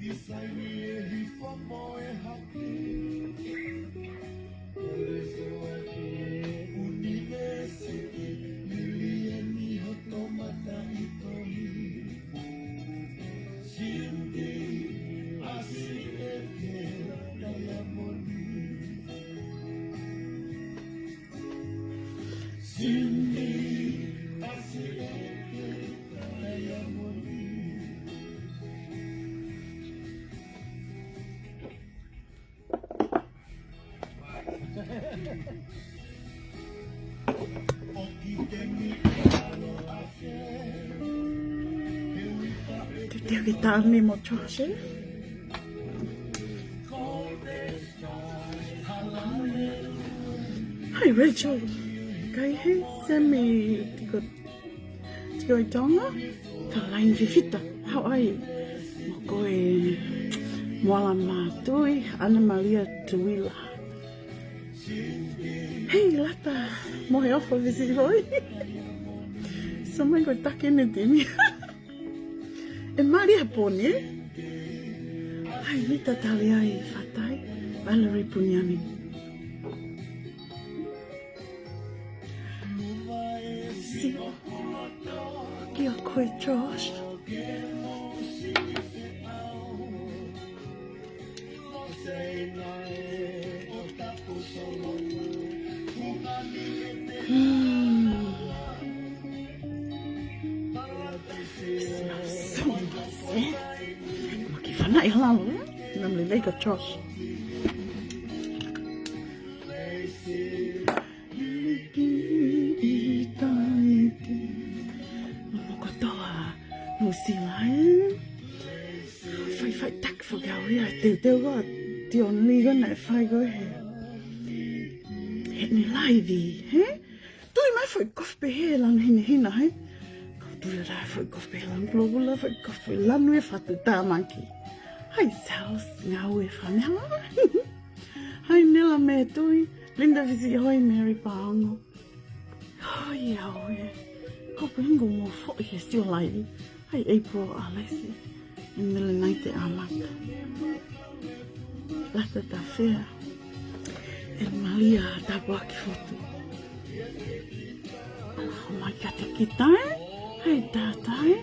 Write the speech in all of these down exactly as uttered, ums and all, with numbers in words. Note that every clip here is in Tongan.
Te u teʻeki ke taʻami mo Josh, ē? Hi, Rachel. Kai he Semi Tiko, Tiko ʻi Tonga? Ka laini fifita. Haʻu ai. Mo ko e Moala Mātui, Ana Malia Tuila. Hei, Lata, mo e ofo visi hoi. So mai ko taki ne timi. ʻE Malia Pone. Hai, Mita Taliai Fatai, Valerie Puniani. Si. Kia koe, Josh. Mm. Smells so nice, ē? Maki fana i lalo, ē? Namli lei ka Josh. Itaiti. Mo kotoa Nuʻusila, ē? Fai, fai taki foki au ia, teuteu ko Dion Lee ko naʻe fai ko ē he, heʻene laivi, ē? Tui mai foʻi kofi pē he lanu hinehina, ē? Kau tui ʻa foʻi kofi pē he lanu pulopula, foʻi kofi lanu e fatu tāmaki. Hai, Sals, ngāue fāmela. Hai, Nela Metui, Linda Visihoi, Mary Paongo. Hoi au ē. Hope hingo mo foʻi he sio laivi. Hai April Alesi. Mele Naite Amata. Lata Tafea. ʻE Malia Tapuaki Fotu. Ala homai kiate kita, ē? Hai Tata, ē?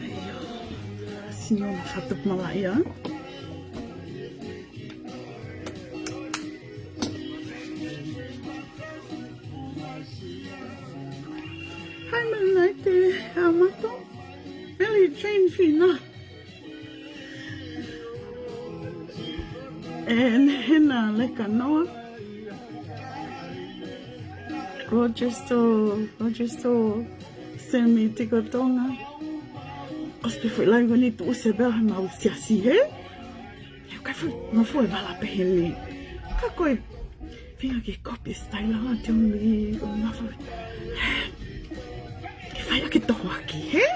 ʻAio. Sino na fatu malaʻia. Hai Mele Naite Amata. Mele Jane Fina. ʻE Hena Lekanoa. Rogesto, Rogesto Semi Tiko Tonga. ʻOsi pē foʻi laivi ko eni tuʻu se bela mau siasi, ē? He ʻoku ʻikai foʻi, mau foʻi vala pē heni. Ka ko e feinga ke kopi e sitaila ʻa Dion Lee, ko e ngaahi foʻi. Ke fai ʻaki e tohoaki, ē?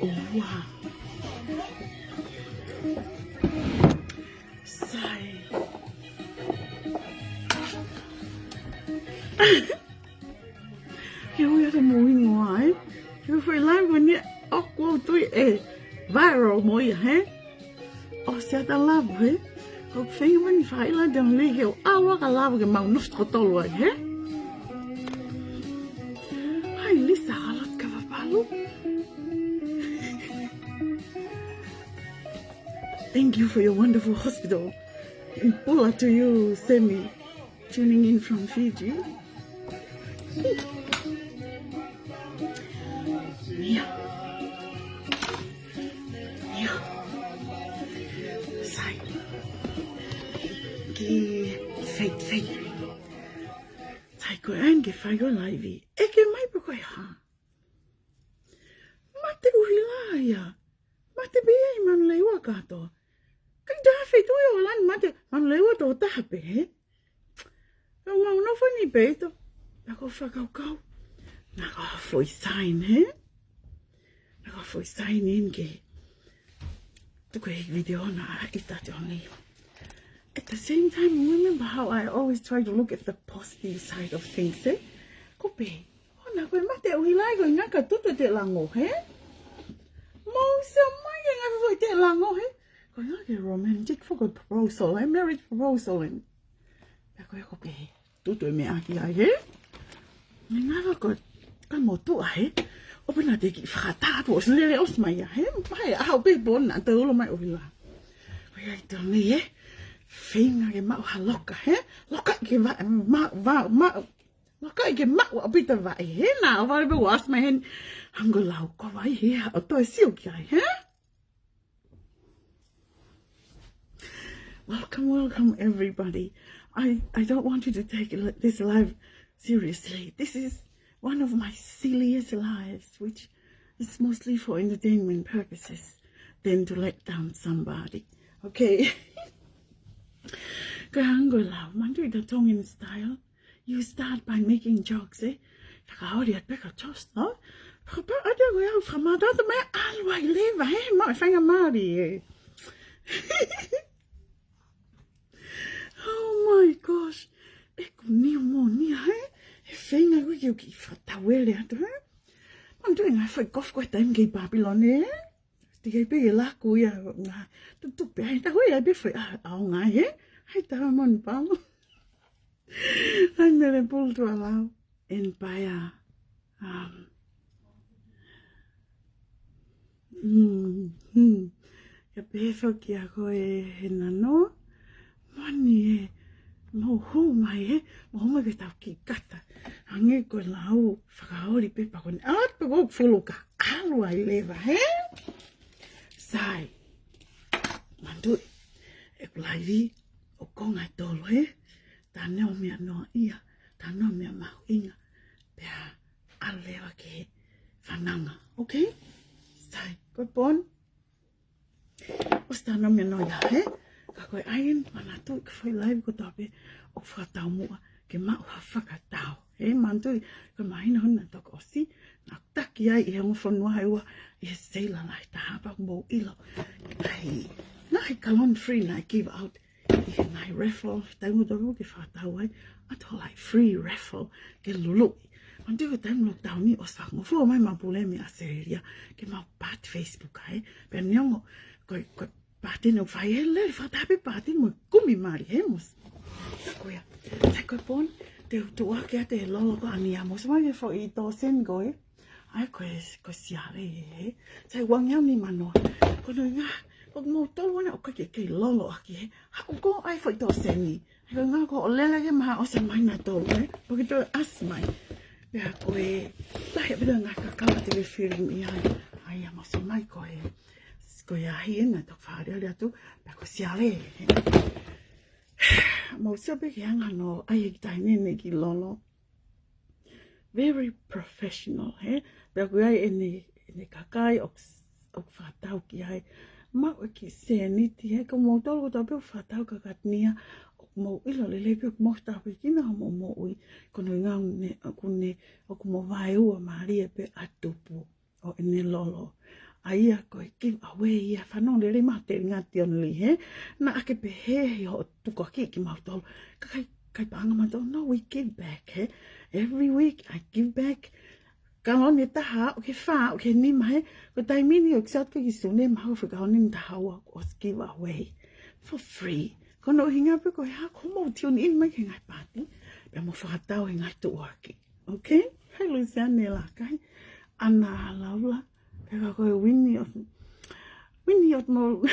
ʻOua. Sai. He ui ʻa e mo hingoa, ē? He foʻi laivi ko eni ʻoku ou tui ʻe viral mo ia, ē? ʻOsi ʻa e laivi, ē? ʻOku feinga mai ni fai la Dion Lee ke ʻoua ka laivi ke mau nofo toko tolu ai, ē? Hai Lisa Alot Kavapalu. Thank you for your wonderful hospital. Ula to you, Semi. Tuning in from Fiji. Ia. Ia. Sai. Ke fai, fai. Sai ko eni ke fai ko e laivi. ʻEke mai pē ko e hā. Mate ʻuhila ia. Mate pē ia ʻi Manurewa kātoa. Kai tā fai tui ʻo lani mate Manurewa tō taha pē, ē? Ka mau nofo ni pē ʻi tō. Naʻa ku fakakaukau. Naʻa ku foʻi sign, ē? Naʻa ku foʻi sign eni ke tuku e video na ʻi ta te oni. at the same time, remember how I always try to look at the positive side of things, eh? Ko pē, ʻo na ko e mate ʻuhila ai ko e ngaka tutu e teʻe lango, he? Mou sio mai e ngaka ko e teʻe lango, he? Ko e ngaka ke romantic foki ko e proposal, eh? Marriage proposal, eh? Pea ko e ko pē, tutu e meʻa ki ai, he? Ngaka ko e, ka mo tu ai, he? ʻO pē na te kiʻi fakatā atu ʻosi lele ʻosi mai ia, he? Mai, ʻaho pē pō na te ulo mai ʻo vila. Ko ia i tau nei, he? Feinga ke maʻu ha loka, he? Loka ke va, ma, va, ma, loka ke maʻu ʻaupito vaʻe, he? Na, ʻo vale pē ʻosi mai, he? Hangē ko e lau ko vai, he? ʻO toe sio ki ai, he? Welcome, welcome, everybody. I, I don't want you to take li-, this live seriously. This is one of my silliest lives, which is mostly for entertainment purposes, than to let down somebody. Okay? Ka hangē ko e lau, manatuʻi the Tongan style. You start by making jokes, eh? Fakaoli atu pē ka toast, no? Fakapā atu ko ia, fakamātoato mai ʻalu ai leva, eh? Mo e faingamālie, eh? Oh my gosh. ʻE ko niu mo nia, eh? ʻE feinga ko e kiʻi fakatauele atu, eh? Manatuʻi ngaahi foʻi kofu ko e taimi kei Papilone, eh? Ti kei pē ke laku ia, ngā, tutupe ai, ta ko ia pē foʻi, a, a o ngāi, eh? Hai tā mon palo. Hai mele pulu tua lau. En paia. Um, mm, mm. Ia pē foki a ko e he nano. Mani e. Mo hū mai e. Mo hū mai ke tau kiʻi kata. Hangē ko e lau. Fakaoli pē pea ko eni. Alat pē ko fulu ka. ʻAlu ai leva, he? Sai. Manatuʻi. ʻEku laivi. ʻO konga tolo, he? Tano meʻa noa ia, tano meʻa mahuʻinga, pea ʻalu leva ke fananga, okay? Sai, ko e pō ni. ʻOsi tano meʻa noa ia, he? Ka ko e ʻai eni, manatuʻi ko e foʻi laivi kotoa pē, ʻoku fakataumuʻa, ke maʻu ha fakatau. He, manatuʻi, ko e māhina hono naʻe toki ʻosi, naʻe taki ai ʻi he ongo fonua ʻe ua, ʻi he seila lahi taha pea mou ʻilo. ʻAi, ngaahi kaloni free naʻe give out. ʻI he ngaahi raffle, taimi ʻoku tau ke fakatau ai, ʻa e tō lai free raffle, ke luluʻi. Manatuʻi ko e taimi lockdown ni ʻosi fakangofua mai ʻa e pule mei ʻAositelēlia, ke maʻu paati Facebook ai, pea neongo, ko e, ko e paati ni ʻoku fai he lele, fakataha pē paati mo e kumi mali, he mos. Ko ia, sai ko e pō ni, te u tuʻu hake atu he lolo ko eni ia mos, mai ke foʻi tōseni ko e, ʻai ko e, ko e siale, he. Sai uangeau ni manoa. Ko hono ʻuhinga, ko kimoutolu ʻoku ʻikai ke kei lolo ʻaki, he. Haʻu ko ʻai foʻi tōseni. He ko e ʻuhinga ko hoʻo lele ke maha ʻosi mai na tolu, he. Pea ke toe ʻasi mai. Pea ko e, lahi pē ngaahi kakala te ke feeling ʻi ai. ʻAi ia mos mai ko e, ko e ahi ena toki fāliali atu. Pea ko e siale, he. Mou sio pē ki he anga hono ʻai ʻe he kiʻi taʻahine ni e kiʻi lolo. Very professional, he? Pea ʻoku ʻi ai ʻene, ʻene kakai ʻoku, ʻoku fakatau ki ai. Maʻu e kiʻi sēniti, he? Ko moutolu kotoa pē ʻoku fakatau kakatini ia, ʻoku mou ʻilo lelei pē ʻoku mou tāpuekina hoʻomou moʻui. Ko hono ʻuhinga ʻoku ne, ʻoku ne, ʻoku mou vaeua mālie pē ʻa e tupu ʻo ʻene lolo. ʻA ia ko e give away ia, fanongo lelei mai telinga Tionili, he? Naʻa ke pehē he hoʻo tukuakiʻi kimautolu. Ka ʻikai, ʻikai paʻanga mautolu, no, we give back, he? Every week I give back. Kaloni ʻe taha, ʻo ke fā, ʻo ke nima, he? Ko e taimi ni ʻoku sio atu ki he sune, maha ko e fika kaloni ʻe taha ua, ʻosi give away. For free. Ko hono ʻuhinga pē ko e hā, ko hoʻomou tune in mai ki he ngaahi paati. Pea mou fakatau he ngaahi tuʻuaki. Okay? Hai Lusiane Lakai. ʻAna Laula. Pea ko e Winnie ʻo, Winnie ʻo mo.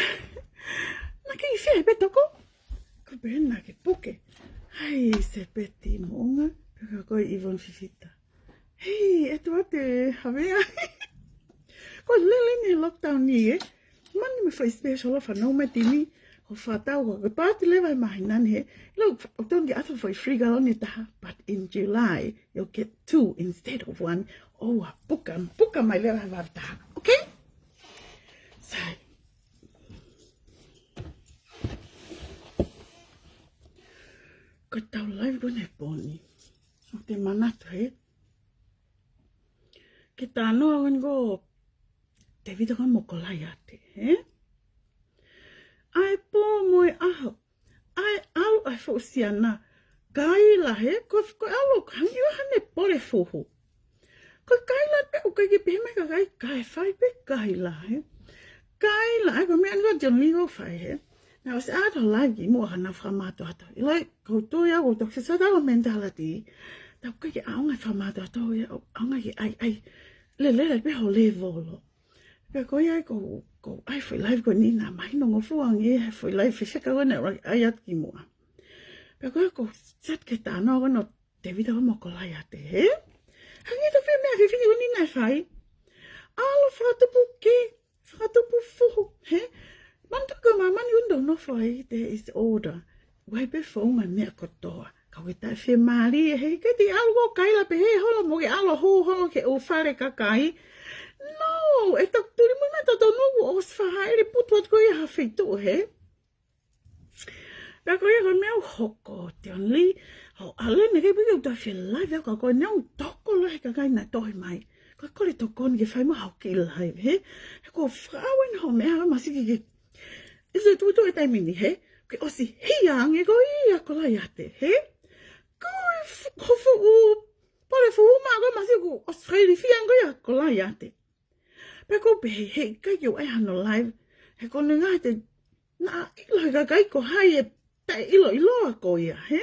Naʻa ke ʻi fē pē toko? Ko pē naʻa ke puke. Hai Sepeti Moʻunga. Pea ko e Yvonne Fifita. Hei, ʻe tuate havea. Ko e lele ni he lockdown ni, ē? Mani mo e foʻi special ʻo fanongo mai timi, ʻo fakatau ko e paati leva he māhina ni he. Look, ʻoku tonu ke ʻoatu foʻi free kaloni ʻe taha, but in July, you'll get two instead of one. ʻOua, puka, puka mai leva he vave taha. Okay? Sai. Ko ʻetau live ko eni he pō ni. ʻOku te manatu he. Ke tānoa ko eni ko Tēvita ko eni mo Kolaiate, ē? ʻA e pō mo e ʻaho. ʻA e ʻa e foʻi siana. Kaila he, ko, ko e ʻalu ʻo hangi ʻo hane pole fuhu. Ko e kaila pē ʻoku ʻikai ke pehē mai e kakai, kae fai pē kaila he. Kaila, ʻa ia ko e meʻa eni ko John Lee ʻoku fai he. Naʻe ʻosi ʻalu atu live kimuʻa ka naʻa fakamātoato. ʻIlai, ʻoku ou tui au, ʻoku ou toki sio atu ki he mentality. Tau ʻikai ke ʻaonga e fakamātoato ia, ʻaonga ke ʻai, ʻai. Lele, lele pē ho level. Pea ko ia ʻoku, ʻoku ʻai foʻi live ko eni naʻa mahino ngofua ange he foʻi live fefeka ko ena ʻai atu kimuʻa. Pea ko ia ʻoku sio atu ki he talanoa ko ena ʻo Tēvita mo Kolaiate, he? Hangē tofu e meʻa fefine ko eni naʻe fai. ʻAlu fakatupu kē, fakatupu fuhu, he? Manatuʻi ko māmani ʻoku tau nofo ai, there is order. ʻOku ʻi ai pē founga e meʻa kotoa. Ka ʻoku ʻikai ke taʻefiemālie, he ʻikai te ke ʻalu ʻo kaila pē he hola mo ke ʻalu ʻo hū holo ki he ʻū fale kakai. No, ʻe tau tuli mo e meʻa totonu ʻoku ʻosi fakaʻele putu atu ko ia ha feituʻu, he? Pea ko ia ko e meʻa ʻoku hoko, John Lee, ʻo ʻalu eni ke piki ʻo taʻefiemālie, ka ko e meʻa ʻoku tokolo he kakai naʻe tohi mai. Ka ko e tokoni ke fai mo hao kiʻi live, he? He ko e fakaʻau eni ho meʻa, masiʻi ke ʻIso tuʻutuʻu e taimi ni, he? Ke ʻosi hia ange ko ia Kolaiate, he? Ko e fu-, ko e fuʻu pole fuhu maʻa ko masiʻi kuo ʻosi fakailifia ange ko ia Kolaiate. Pea ʻoku ou pehē, he ʻikai ke u ʻai hano live, he ko e ʻuhinga he naʻa ʻilo he kakai ko hai e taʻeʻiloʻiloa ko ia, he?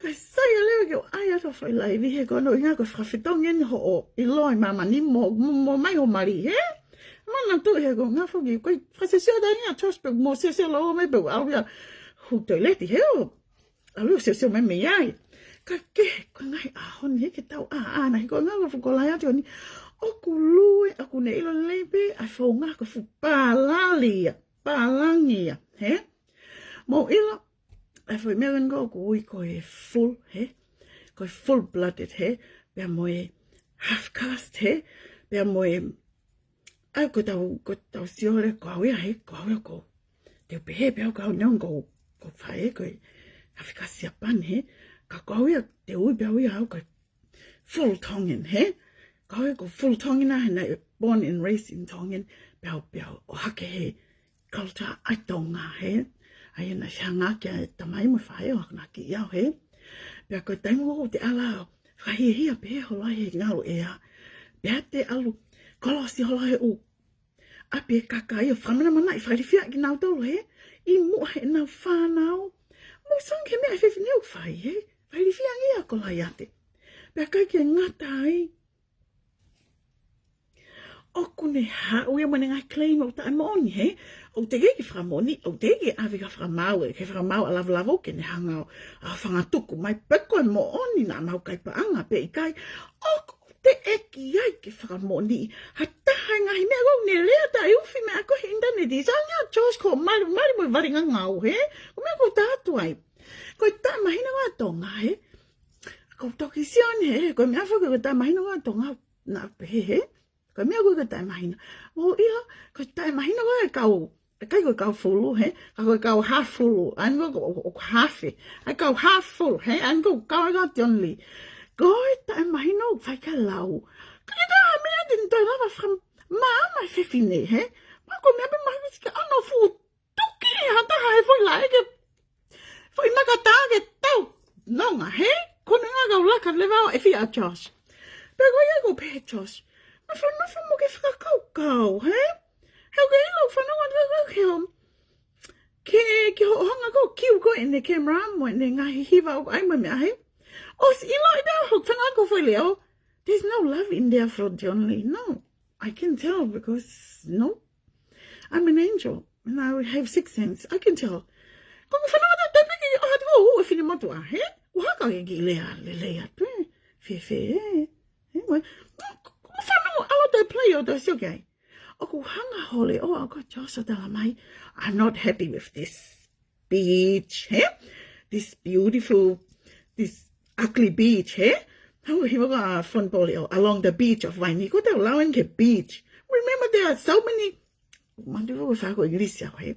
Kae sai ʻa leva ke u ʻai atu e foʻi live he ko hono ʻuhinga ko e fakafetongi eni hoʻo ʻilo ʻi māmani mo, mo, mo mai ho mali, he? Manatuʻi he ko e ngaahi foʻi, ko e fakasiosio atu ia Josh pē mo siosio lōua mai pē ʻalu ia hū toileti he ʻo ʻalu ia siosio mai mei ai. Ka ke, ko e ngaahi ʻaho ni he ke tau ʻā, ʻā, na he ko e ngaahi fuʻu Kolaiate ʻo ni. ʻOku lue, ʻoku ne ʻilo lelei pē ʻa e founga ko e fuʻu pālangi ia, pālangi ia, he? Mou ʻilo, ʻa e foʻi meʻa ko eni ʻoku ui ko e full, he? Ko e full blooded, he? Pea mo e half caste, he? Pea mo e, ʻa ia ko ʻetau, ko ʻetau sio leva ko au ia, he? Ko au ia ko. Te u pehē pē au ko au neongo ko, ko e fai, ko e half caste Siapani, he? Ka ko au ia, te u ui pē au ia au ko e full Tongan, he? Ko au ia ko e full Tongan ʻa ē naʻe born and raised in Tongan, pea u, pea u ʻohake he culture ʻa Tonga, he? ʻA ia naʻe fehangahangai ʻa e tamai mo e faʻē ʻo akonaki au, he? Pea ko e taimi ʻoku te ʻalu ʻo fakahiahia pē holo ai he ngaluʻea. Pea te ʻalu kolosi holo he ʻū ʻapi e kakai ʻo fakamanamanaʻi, fakailifia kinautolu, he? ʻI muʻa heʻenau fānau. Mou sio ange ki he meʻa e fefine ʻoku fai, he? Fakailifia ange ia Kolaiate. Pea ʻikai ke ngata ai. ʻOku ne haʻu ia mo ʻene ngaahi claim ʻoku taʻemoʻoni, he? ʻOku teʻeki ke fakamoʻoni, ʻoku teʻeki ke ʻave ki he fakamaau, ke fakamaau ʻa Lavulavu ke ne hanga ʻo, ʻo fangatuku mai pe ko e moʻoni naʻa mau kai paʻanga pe ʻikai. ʻOku teʻeki ai ke fakamoʻoni ha taha e ngaahi meʻa ko ē ʻoku ne lea taʻeufi meʻa ko ē he ʻinitaneti. Sio ange ʻa Josh ko e malimali mo e vale ngangau, he? Ko e meʻa ʻoku ou tala atu ai. Ko e taʻemahino ko ē ʻa Tonga, he? Ko e toki sio eni, he? Ko e meʻa foki ko e taʻemahino ko ē ʻa Tonga, naʻa pehē, he? Ko e meʻa ko ē ko e taʻemahino. Mou ʻilo, ko e taʻemahino ko ē ʻa e kau, ʻikai ko e kau fulu, he? Ka ko e kau hafulu, ʻa eni ko, ko, ko, ko hafe. ʻA e kau hafulu, he? ʻA eni ko e kau ʻa John Lee. Ko e taʻemahino ʻoku fai ki ai e lau. Ka ʻi ai ha meʻa te ne toe lava faka-, maama e fefine, he? Pea ko e meʻa pē mahalo ke ʻosi ʻano fuʻu tuki ha taha he foʻi laʻi ke foʻi makatā ke tau nonga, he? Ko hono ʻuhinga ʻoku ou laka leva ʻo ʻefia ʻa Josh. Pea ko ia ʻoku ou pehē Josh, nofo, nofo mo ke fakakaukau, he? He ʻoku ke ʻilo fanongo atu ko ē ke, ke hoʻo hanga ko ē ʻo kiu ko ē ʻene camera mo ʻene ngaahi hiva ʻoku ʻai mo e meʻa, he? ʻOsi ʻiloʻi pē ʻe hoku fanga ko e foʻi leʻo. There's no love in there for John Lee, no. I can tell because, no. I'm an angel, and I have sixth sense. I can tell. Ko e fanongo atu, te piki ʻo hatu ko e finemotuʻa, he? Kuo haka ke kiʻi lea lelei atu, he? Fēfē, he? He, mo e, ko e fanongo ʻalu atu e play ʻo toe sio ki ai. ʻOku hanga hoʻo leʻo ʻa ko Josh ʻo tala mai, I'm not happy with this beach, he? This beautiful, this ugly beach, he? Hau hiva ka fun pole ʻo along the beach of Vaini. Ko tau lau eni ki he beach. Remember, there are so many, mandu ko fā ko English au, he?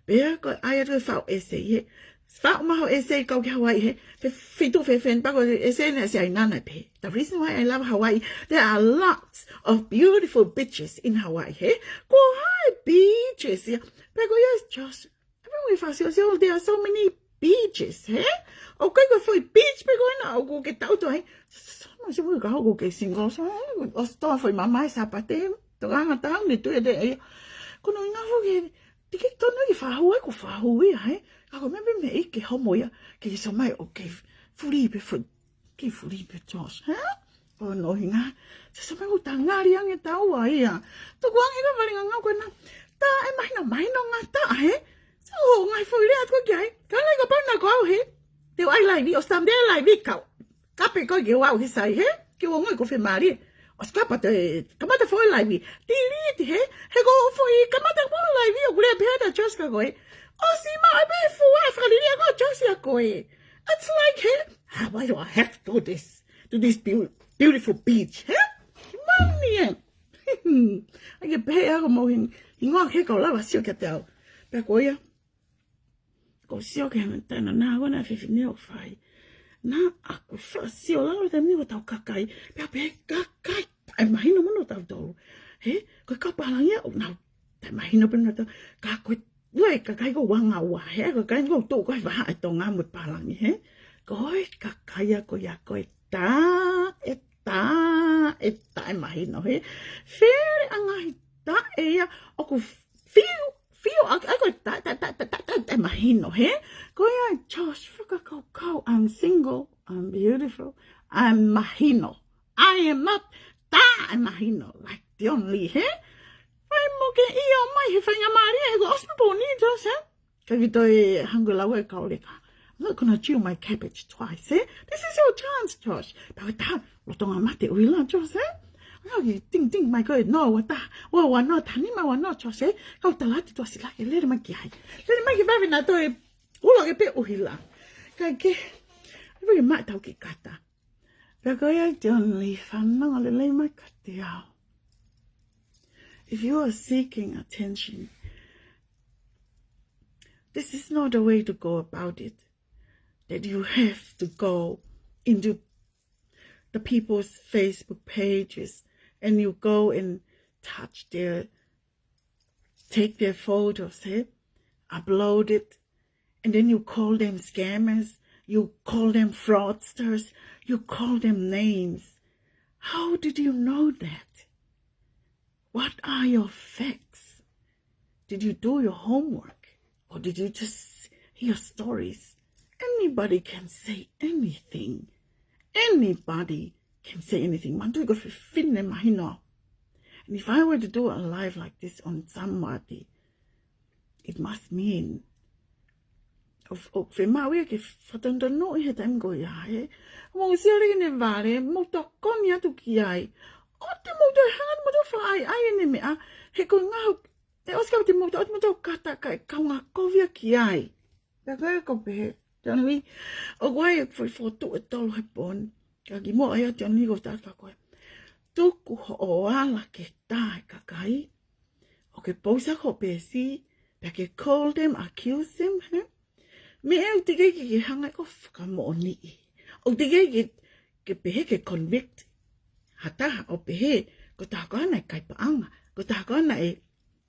Pea ko e ʻai atu e fau essay, he? Fau maho essay kau ki Hawaii, he? Fe-, fitu fefē pea ko e essay naʻe ʻasi ai naʻa ne pehē, the reason why I love Hawaii, there are lots of beautiful beaches in Hawaii, he? Ko hai beaches ia? Pea ko ia Josh, ʻa e meʻa ʻoku ou fakasiosio, there are so many beaches, hē? ʻOku ʻikai ko e foʻi beach pē ko ena ʻoku ke tau to ai. Sa, sa, sa, ma se ui ka ʻoku ke single, sa, ʻosi toa foʻi mamae Sāpate, tokanga tau ni tu e te e. Ko hono ʻuhinga foki, teʻeki tonu ke fahu ai, ko fahu ia, hē? Ka ko e meʻa pē meʻa ke homo ia, ke so mai, ʻoku ke fuli pē foʻi, ke fuli pē Josh, hē? Ko hono ʻuhinga, sa, sa mai ʻoku ta ngali ange taua ia. Tuku ange ka vale ngangau ko ena. Ta e mahino, mahino ngata, hē? So, ngai foʻi lea atu ko ki ai. Ka lai ka pau na ko au, hē? Te u ʻai laivi, ʻosi ta mea laivi kau. Kape ko ke wau he sai, hē? Ke wau ngoi ko fe mali. ʻOsi kapa te, kamata foʻi laivi. Delete, hē? He ko foʻi kamata foʻi laivi ʻoku lea pē ʻa Josh kia koe. ʻOsi ma ai pē fua fakalili ʻa Josh kia koe. It's like, hē? Ah, why do I have to do this? To this beau-, beautiful beach, hē? Mani e. ʻAi ke pehē ʻa ko mau hin-, hingoa ke kau lava sio kiate au. Pea ko ia. Ko sio ke hana tana na wana fefine ʻo fai. Na ʻoku fa sio lalo te mi ʻo tau kakai. Pea pehē kakai. ʻAi mahino mono tau tolu. Hē? Ko e kau pālangi ia ʻoku nau. ʻAi mahino pē na tau. Ka ko e, ua e kakai ko ua ngā ua. Hē? Ko e kakai ko tō ko e vaha e Tonga mo e pālangi. Hē? Ko e kakai ia ko ia ko e tā, e tā, e tā e mahino, hē? Fele ʻa e ngaahi tā e ia ʻoku fiu, fiu, ʻa, ʻa ko e tā, tā, tā e mahino, hē? Ko ia, Josh, fakakaukau, I'm single, I'm beautiful, I'm mahino. I am not tā e mahino, like the only, hē? Fai mo ke ʻio mai, he fai ngā mālie, he ko ʻosi pē pō ni, Josh, hē? Ka ki toe hangē lau e kau leka. I'm not gonna chew my cabbage twice, eh? This is your chance, Josh. Pea ko e tā, lolotonga mate ʻuhila, Josh, eh? Nga ki ting ting mai ko e no, ua tā, ua, ua no, tani ma ua no, Josh, eh? Kau tala atu tua sila ke lele mai ki ai. Lele mai ki vave na toe, ulo ke pē ʻuhila. Ka ke, ʻai pē ke ma tau ki kata. Pea ko ia te only fanongo lelei mai kiate au. If you are seeking attention, this is not a way to go about it. That you have to go into the people's Facebook pages and you go and touch their, take their photos, eh? Upload it, and then you call them scammers, you call them fraudsters, you call them names. How did you know that? What are your facts? Did you do your homework? Or did you just hear stories? Anybody can say anything. Anybody can say anything. Manatuʻi ko e fefine mahino. And if I were to do a live like this on somebody, it must mean. ʻO, ʻo fiemaʻu ia ke fatonutonu ʻi he taimi ko ia, hē? Mou sio lelei ki heʻene vale, mou tokoni atu ki ai. ʻOua te mou toe hanga atu mou toe fakaʻaiʻai ʻene meʻa, he ko e ngaahi, ʻe ʻosi kau te mou toe, ʻoua te mou toe kata kae kaungā kovi ia ki ai. Pea ko e kau pehē, Johnny, ʻoku ʻi ai e foʻi fokotuʻu ʻe tolu he pō ni. Ka kimuʻa ʻai ʻa Johnny ko tata koe. Tuku hoʻo ala ke tā e kakai. ʻO ke post ʻa hoʻo peesi, pea ke call them, accuse them, hē? Meʻa ʻoku teʻeki ke ke hanga ko e fakamoʻoniʻi. ʻOku teʻeki ke, ke pehē ke convict ha taha ʻo pehē, ko e taha ko ena ʻe kai paʻanga, ko e taha ko ena ʻe,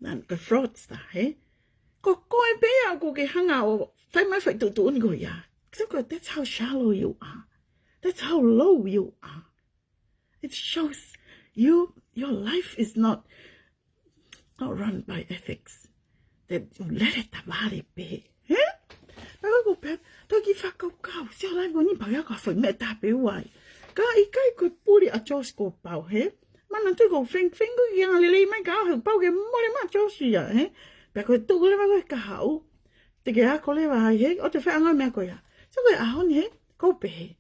na, ko e fraudster, hē? Ko koe pē ia ʻoku ke hanga ʻo fai mai foʻi tuʻutuʻuni ko ia. So ko, that's how shallow you are. That's how low you are. It shows you, your life is not, not run by ethics. That you let it tavale pē. Hē? Pea ko pē, toki fakakaukau, sio live ko eni pau ia ka foʻi meʻa tā pē uai. Ka ʻikai ko e puli ʻa Josh ko pau, hē? Manatuʻi ko feng feng ko ia lelei mai ka he pau ke mole ma Josh ia, hē? Pea ko e tuku leva ko e kahaʻu. Te ke ako leva ai, hē? ʻO te feʻanga meʻa ko ia. So ko e ʻaho ni, hē? Ko pehē.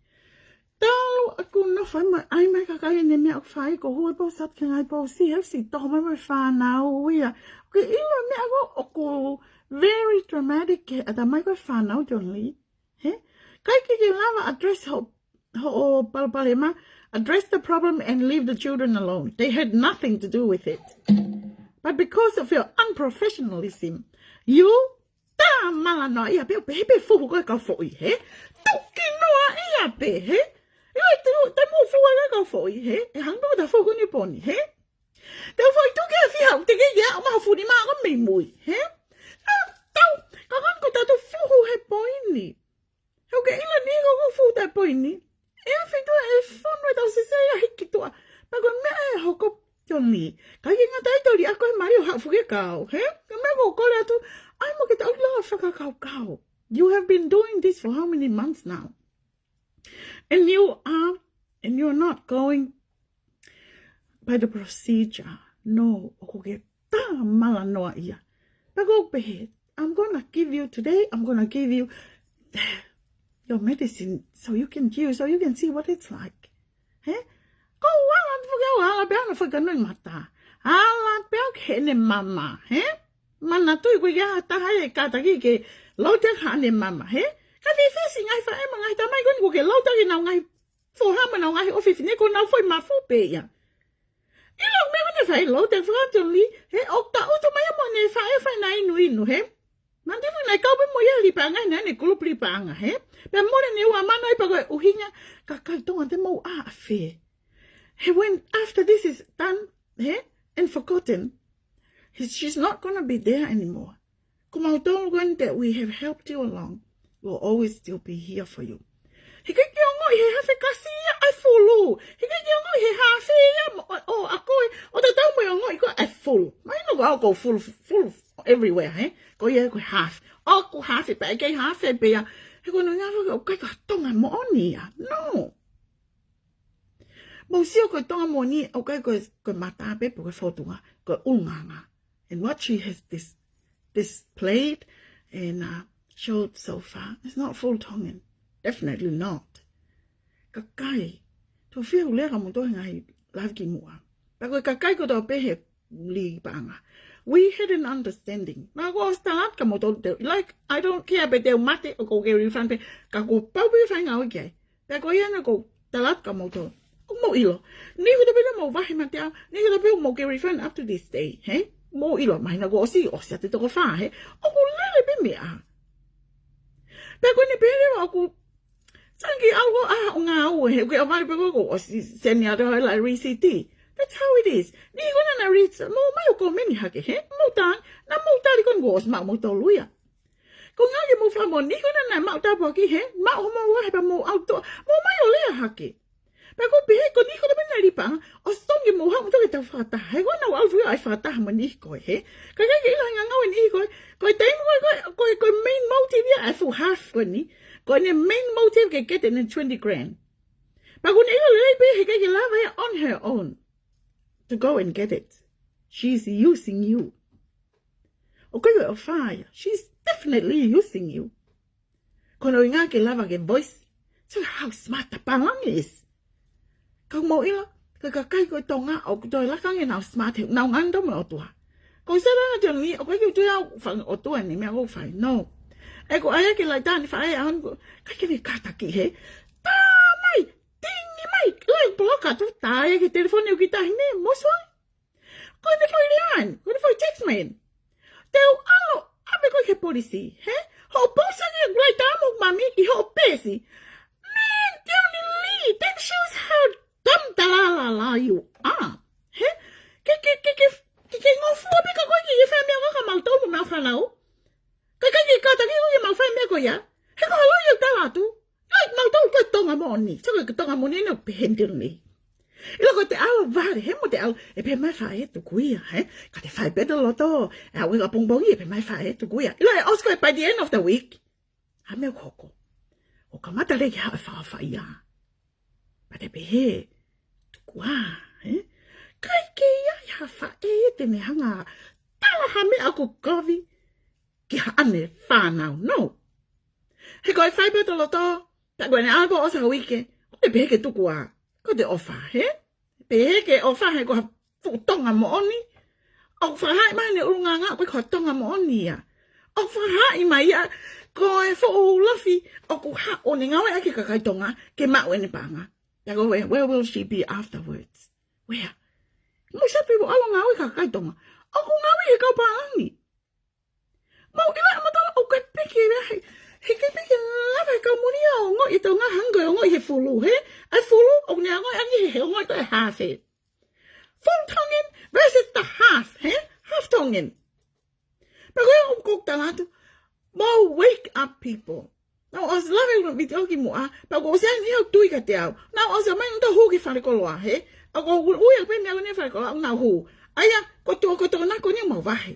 Talu ʻeku nofo mai, ʻai mai kakai ʻene meʻa ʻoku fai ko hua pō sat ke ngai pō si he si toho mai mai fānau ia. Ke ʻilo meʻa ko ʻoku very dramatic ke ʻata mai ko e fānau John Lee. Hē? ʻIkai ke ke lava address ho, ho palopalema, address the problem and leave the children alone. They had nothing to do with it. But because of your unprofessionalism, you tā mala noa ia pē, pē, pē fuhu ko e kau foʻi, hē? Tuki noa ia pē, hē? Ia te, te mou fuhu e kau foʻi, hē? ʻE hanga pē ta fuhu ni pō ni, hē? Te u foʻi tuki e fiha, te ke ia, ʻo maha funi ma ko mei mui, hē? Tau, tau, ka kan ko tatu fuhu he pō ni. ʻa e poini. ʻE afe tuʻa e fonu e tau sesē ia hiki tuʻa. Pea ko e meʻa ʻe hoko John Lee. Ka ʻikai ngata ai, tau li ako e mali ʻo haʻu foki e kau, hē? Ko e meʻa ʻoku ou kole atu, ʻai mo ke tau ʻilo fakakaukau. You have been doing this for how many months now? And you are, and you're not going by the procedure. No, ʻoku ke tā malanoa ia. Pea ko u pehē, I'm gonna give you today, I'm gonna give you your medicine so you can chew, so you can see what it's like. Hē? Ko u ala atu foki au, ala pē au ʻo fakanuʻu e mata. Ala pē au ki heʻene mama, hē? Manatuʻi ko e ʻikai ha taha ʻe kātaki ke loutaki haʻane mama, hē? Ka fefesi ngaahi faʻē mo e ngaahi tamai ko eni ʻoku ke loutaki ʻenau ngaahi foha mo ʻenau ngaahi ʻofefine, ko ʻenau foʻi mafu pē ia. ʻIlo e meʻa naʻe fai, loutaki fakatuli, hē, ʻo taʻutu mai ia mo ʻene faʻē ʻo fai ʻena inu inu, hē? Naʻe ʻikai ke kau pē mo ia he lipaʻanga, naʻe ʻi ai ʻene kulupu lipaʻanga, hē? Pea mole ʻene ua mano ai, pea ko e ʻuhinga, kakai Tonga, te mou ʻā ʻafē? He, when, after this is done, hē, and forgotten, he, she's not gonna be there anymore. Ko mautolu ko eni that we have helped you along, we'll always still be here for you. He ʻikai ke ongoʻi he hafe kasi ia ʻa e fulu. He ʻikai ke ongoʻi he hafe ia mo, ʻo, ʻo, ʻa koe, ʻo tatau mo e ongoʻi ko ē ʻa e fulu. Mahino ko au ʻoku ou fulu, fulu everywhere, hē? Ko ia ko e hafe. ʻOku hafe pē, ʻikai hafe pē ia. He ko hono ʻuhinga foki ʻoku ʻikai ko ha Tonga moʻoni ia. No. Mou sio, ko e Tonga moʻoni, ʻoku ʻikai ko e, ko e mata pē pe ko e fōtunga, ko e ʻulungaanga. And what she has dis-, displayed and, uh, showed so far is not full Tongan. Definitely not. Kakai, tau fiu lea ka mou toe ngaahi lave ki muʻa. Pea ko e kakai ko ē tau pehē lipaʻanga. We had an understanding. Naʻá ku ʻosi tala atu kia moutolu, like, I don't care pe te u mate ʻoku ou kei refund pē, ka kuo pau pē ke fai e ngāue ki ai. Pea ko ia naʻá ku tala atu kia moutolu. ʻOku mou ʻilo. Niʻihi kotoa pē naʻa mou vahe meiate au, niʻihi kotoa pē ʻoku mou kei refund up to this day, hē? Mou ʻilo, mahino kuo ʻosi, ʻosi atu e toko fā, hē? ʻOku lele pē meʻa. Pea ko ʻene pehē leva ʻoku, sangi au ko ā ʻo ngāue, hē, ʻoku ke ʻomai pē ko ē kuo ʻosi send atu e la risiti. That's how it is. Niʻihi ko ē naʻa nau reach, mou ōmai ʻo komeni hake, hē? Mou tali, naʻa mou tali ko eni kuo ʻosi maʻu moutolu ia. Ko e ʻuhinga ke mou fakamoʻoni, ko ena naʻe maʻu tāpuaki, hē, maʻu homou vahe pea mou ʻautoa, mou ōmai ʻo lea hake. Pea ko u pehē, ko e niʻihi kotoa pē naʻe lipaʻanga, ʻoku totonu ke mou haʻu mo toki tau fakataha. He ko ena ʻoku ʻalu foki ʻa e fakataha mo e niʻihi ko ē, hē. Ka ʻikai ke ʻilo he ngangau e niʻihi ko ē, ko e taimi ko ē, ko e, ko e, ko e main motive ia ʻa e fuʻu half ko eni. Ko ʻene main motive ke get ʻene twenty grand. Pea ko ʻene ʻilo lelei pē he ʻikai ke lava ia on her own to go and get it. She's using you. ʻOku ʻikai ko e ʻofa ia. She's definitely using you. Ko hono ʻuhinga ke lava ke voice. So how smart the pālangi is. Ka mou ʻilo, ko e kakai ko ē Tonga ʻoku toe laka ange ʻenau smart he ʻoku nau ngāue mo e ʻOtua. Ko u sio leva ki he ʻOtua ni, ʻoku ʻikai ke u tui au fanga ʻOtua ni meʻa ʻoku fai. No. ʻE ko e ʻai ke laitā ni faʻē ʻaho ni ko, ʻikai ke ne kātaki, hē. Tā mai, tingi mai, lai poloka tu, tā ia ki he telefoni ʻo ki tahi ni, mosua. Ko ʻene foʻi lea eni, ko ʻene foʻi text mai eni. Te u ʻalu ʻo ʻave koe ki he polisi, hē? Hoʻo post ange ʻeku laitā mo hoku mami ki hoʻo peesi. Man, John Lee, that shows how dumb talalala you are. Hē? Ke, ke, ke, ke, ke, ke ngofua pē ka koe ke ke fai meʻa ko ē kia mautolu mo e fānau. Ka ʻikai ke kātaki koe ke mau fai meʻa ko ia. He ko e ʻalu ia ʻo tala atu. Like, mautolu ko e Tonga moʻoni. So ko e Tonga moʻoni eni ʻoku pehē eni John Lee. ʻIlo ko ʻete ʻalu vale, hē, mo ʻete ʻalu, ʻe pehē mai e faʻē tuku ia, hē? Ka te fai pē ʻete loto, ʻe aʻu ki he pongipongi, ʻe pehē mai e faʻē tuku ia. ʻIlo ʻe ʻosi ko ē by the end of the week, ʻa e meʻa ʻoku hoko. ʻOku kamata leva ke haʻu e fakaʻofaʻia. Pea te pehē, tuku ā, hē? ʻIkai ke ʻi ai ha faʻē te ne hanga ʻo tala ha meʻa ʻoku kovi ki haʻane fānau, no. He ko e fai pē ʻete loto, tā ko ʻene ʻalu pē ʻo ʻosi ha uike, ʻoku te pehē ke tuku ā. Ko ʻete ʻofa, hē? Pehē ke ʻofa he ko ha fuʻu Tonga moʻoni. ʻOku fakahā mai ʻene ʻulungaanga, ʻoku ʻikai ko ha Tonga moʻoni ia. ʻOku fakahā mai ia, ko e fuʻu lofi, ʻoku haʻu ʻo ne ngāueʻaki e kakai Tonga, ke maʻu ʻene paʻanga. Pea ko e, where will she be afterwards? Where? Mou sio pē ʻoku ʻalu ʻo ngāue e kakai Tonga. ʻOku ngāue he kau pālangi. Mou ʻilo ʻaupito ʻoku ʻikai pē ke lava, he ʻikai pē ke lava he kau muli ʻo ongoʻi e Tonga hangē ko e ongoʻi he fulu, hē? ʻA e fulu, ʻoku ne ongoʻi ange he, he ongoʻi ko ē hafe. Full Tongan versus the half, hē? Half Tongan. Pea ko ia ʻoku ou tala atu, mou wake up people. Naʻá ku ʻosi lave ʻeku miti ʻo ki muʻa, pea kuo ʻosi ʻi ai e niʻihi ʻoku tui kiate au. Naʻá ku ʻosi ʻomai ʻo nau hū ki falekoloa, hē? ʻOku ou ui ʻa e pē meʻa ko ē ʻi falekoloa, ʻo nau hū. ʻA ia, ko e tuʻu, ko e tuʻu na ko eni ʻemau vahe.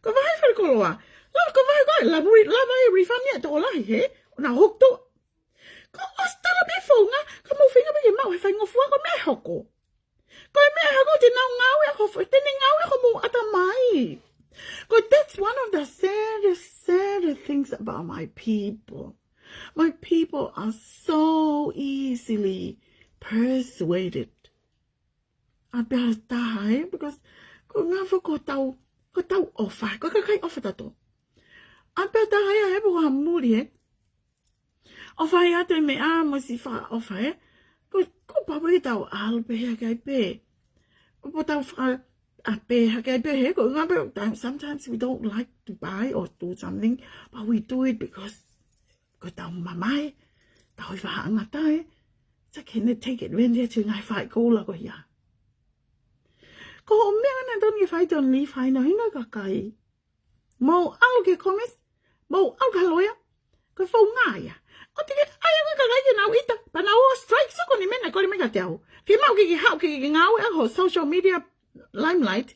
Ko e vahe falekoloa. Lava ko e vahe ko ē, lava ui, lava e refund ia tokolahi, hē? ʻO nau hū ki tuʻa. Ko e ʻosi tala pē founga, ka mou feinga pē ke maʻu he faingofua ko e meʻa ʻe hoko. Ko e meʻa ʻe hoko te nau ngāue ʻaki ho, te ne ngāue ʻaki homou ʻatamai. Ko e, that's one of the saddest, saddest things about my people. My people are so easily persuaded. ʻA e pehē taha, ē, because ko e ʻuhinga foki ko ʻetau, ko ʻetau ʻofa, ko e kakai ʻofa tautolu. ʻA e pehē taha ia, ē, pea ko e muli, ē. ʻOfa atu e meʻa mo e sifa ʻofa, ē. Ko, ko e pau ke tau ʻalu pē hake ai pē. Pea tau faka-, ʻa pē hake ai pē, hē, ko e ʻuhinga pē, time-, sometimes we don't like to buy or do something, but we do it because ko ʻetau mamae, tau ʻi faʻahinga taʻe, so can they take advantage ʻo e ngaahi faikoula ko ia. Ko e meʻa naʻe totonu ke fai ʻe John Lee, fakahinohino e kakai. Mou ʻalu ki he Commerce, mou ʻalu ki he loea, ko e founga ia. ʻOua te ke ʻai ange ki he kakai ke nau ʻita, pea nau ō strike, soko ni mena ko e meʻa kiate au. Fiemaʻu ke ke haʻu ke ke ngāue ʻaki ho social media limelight,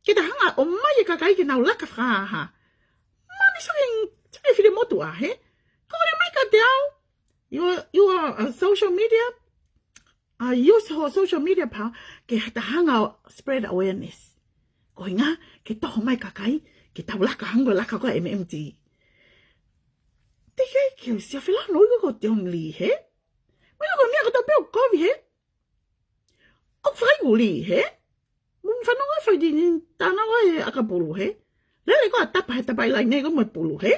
ke ta hanga ʻo ʻomai e kakai ke nau laka fakahā. Mani soko, soko fili motu ā, hē? Ko e meʻa kiate au, you are, you are a social media, uh, use ho social media power ke ta hanga ʻo spread awareness. Ko e ʻuhinga, ke toho mai e kakai, ke tau laka hangē ko e laka ko ē ʻa M M T. Teʻeki ke u sio felānō ʻi ko John Lee, hē? Meʻa ko e meʻa ko ʻetau pē ʻoku kovi, hē? ʻOku fai kulī, hē? Mou fanongo fai dini, tana ko e ʻakapulu, hē? Lele ko ē ʻa tapa he tapa ʻi laine ko mo e pulu, hē?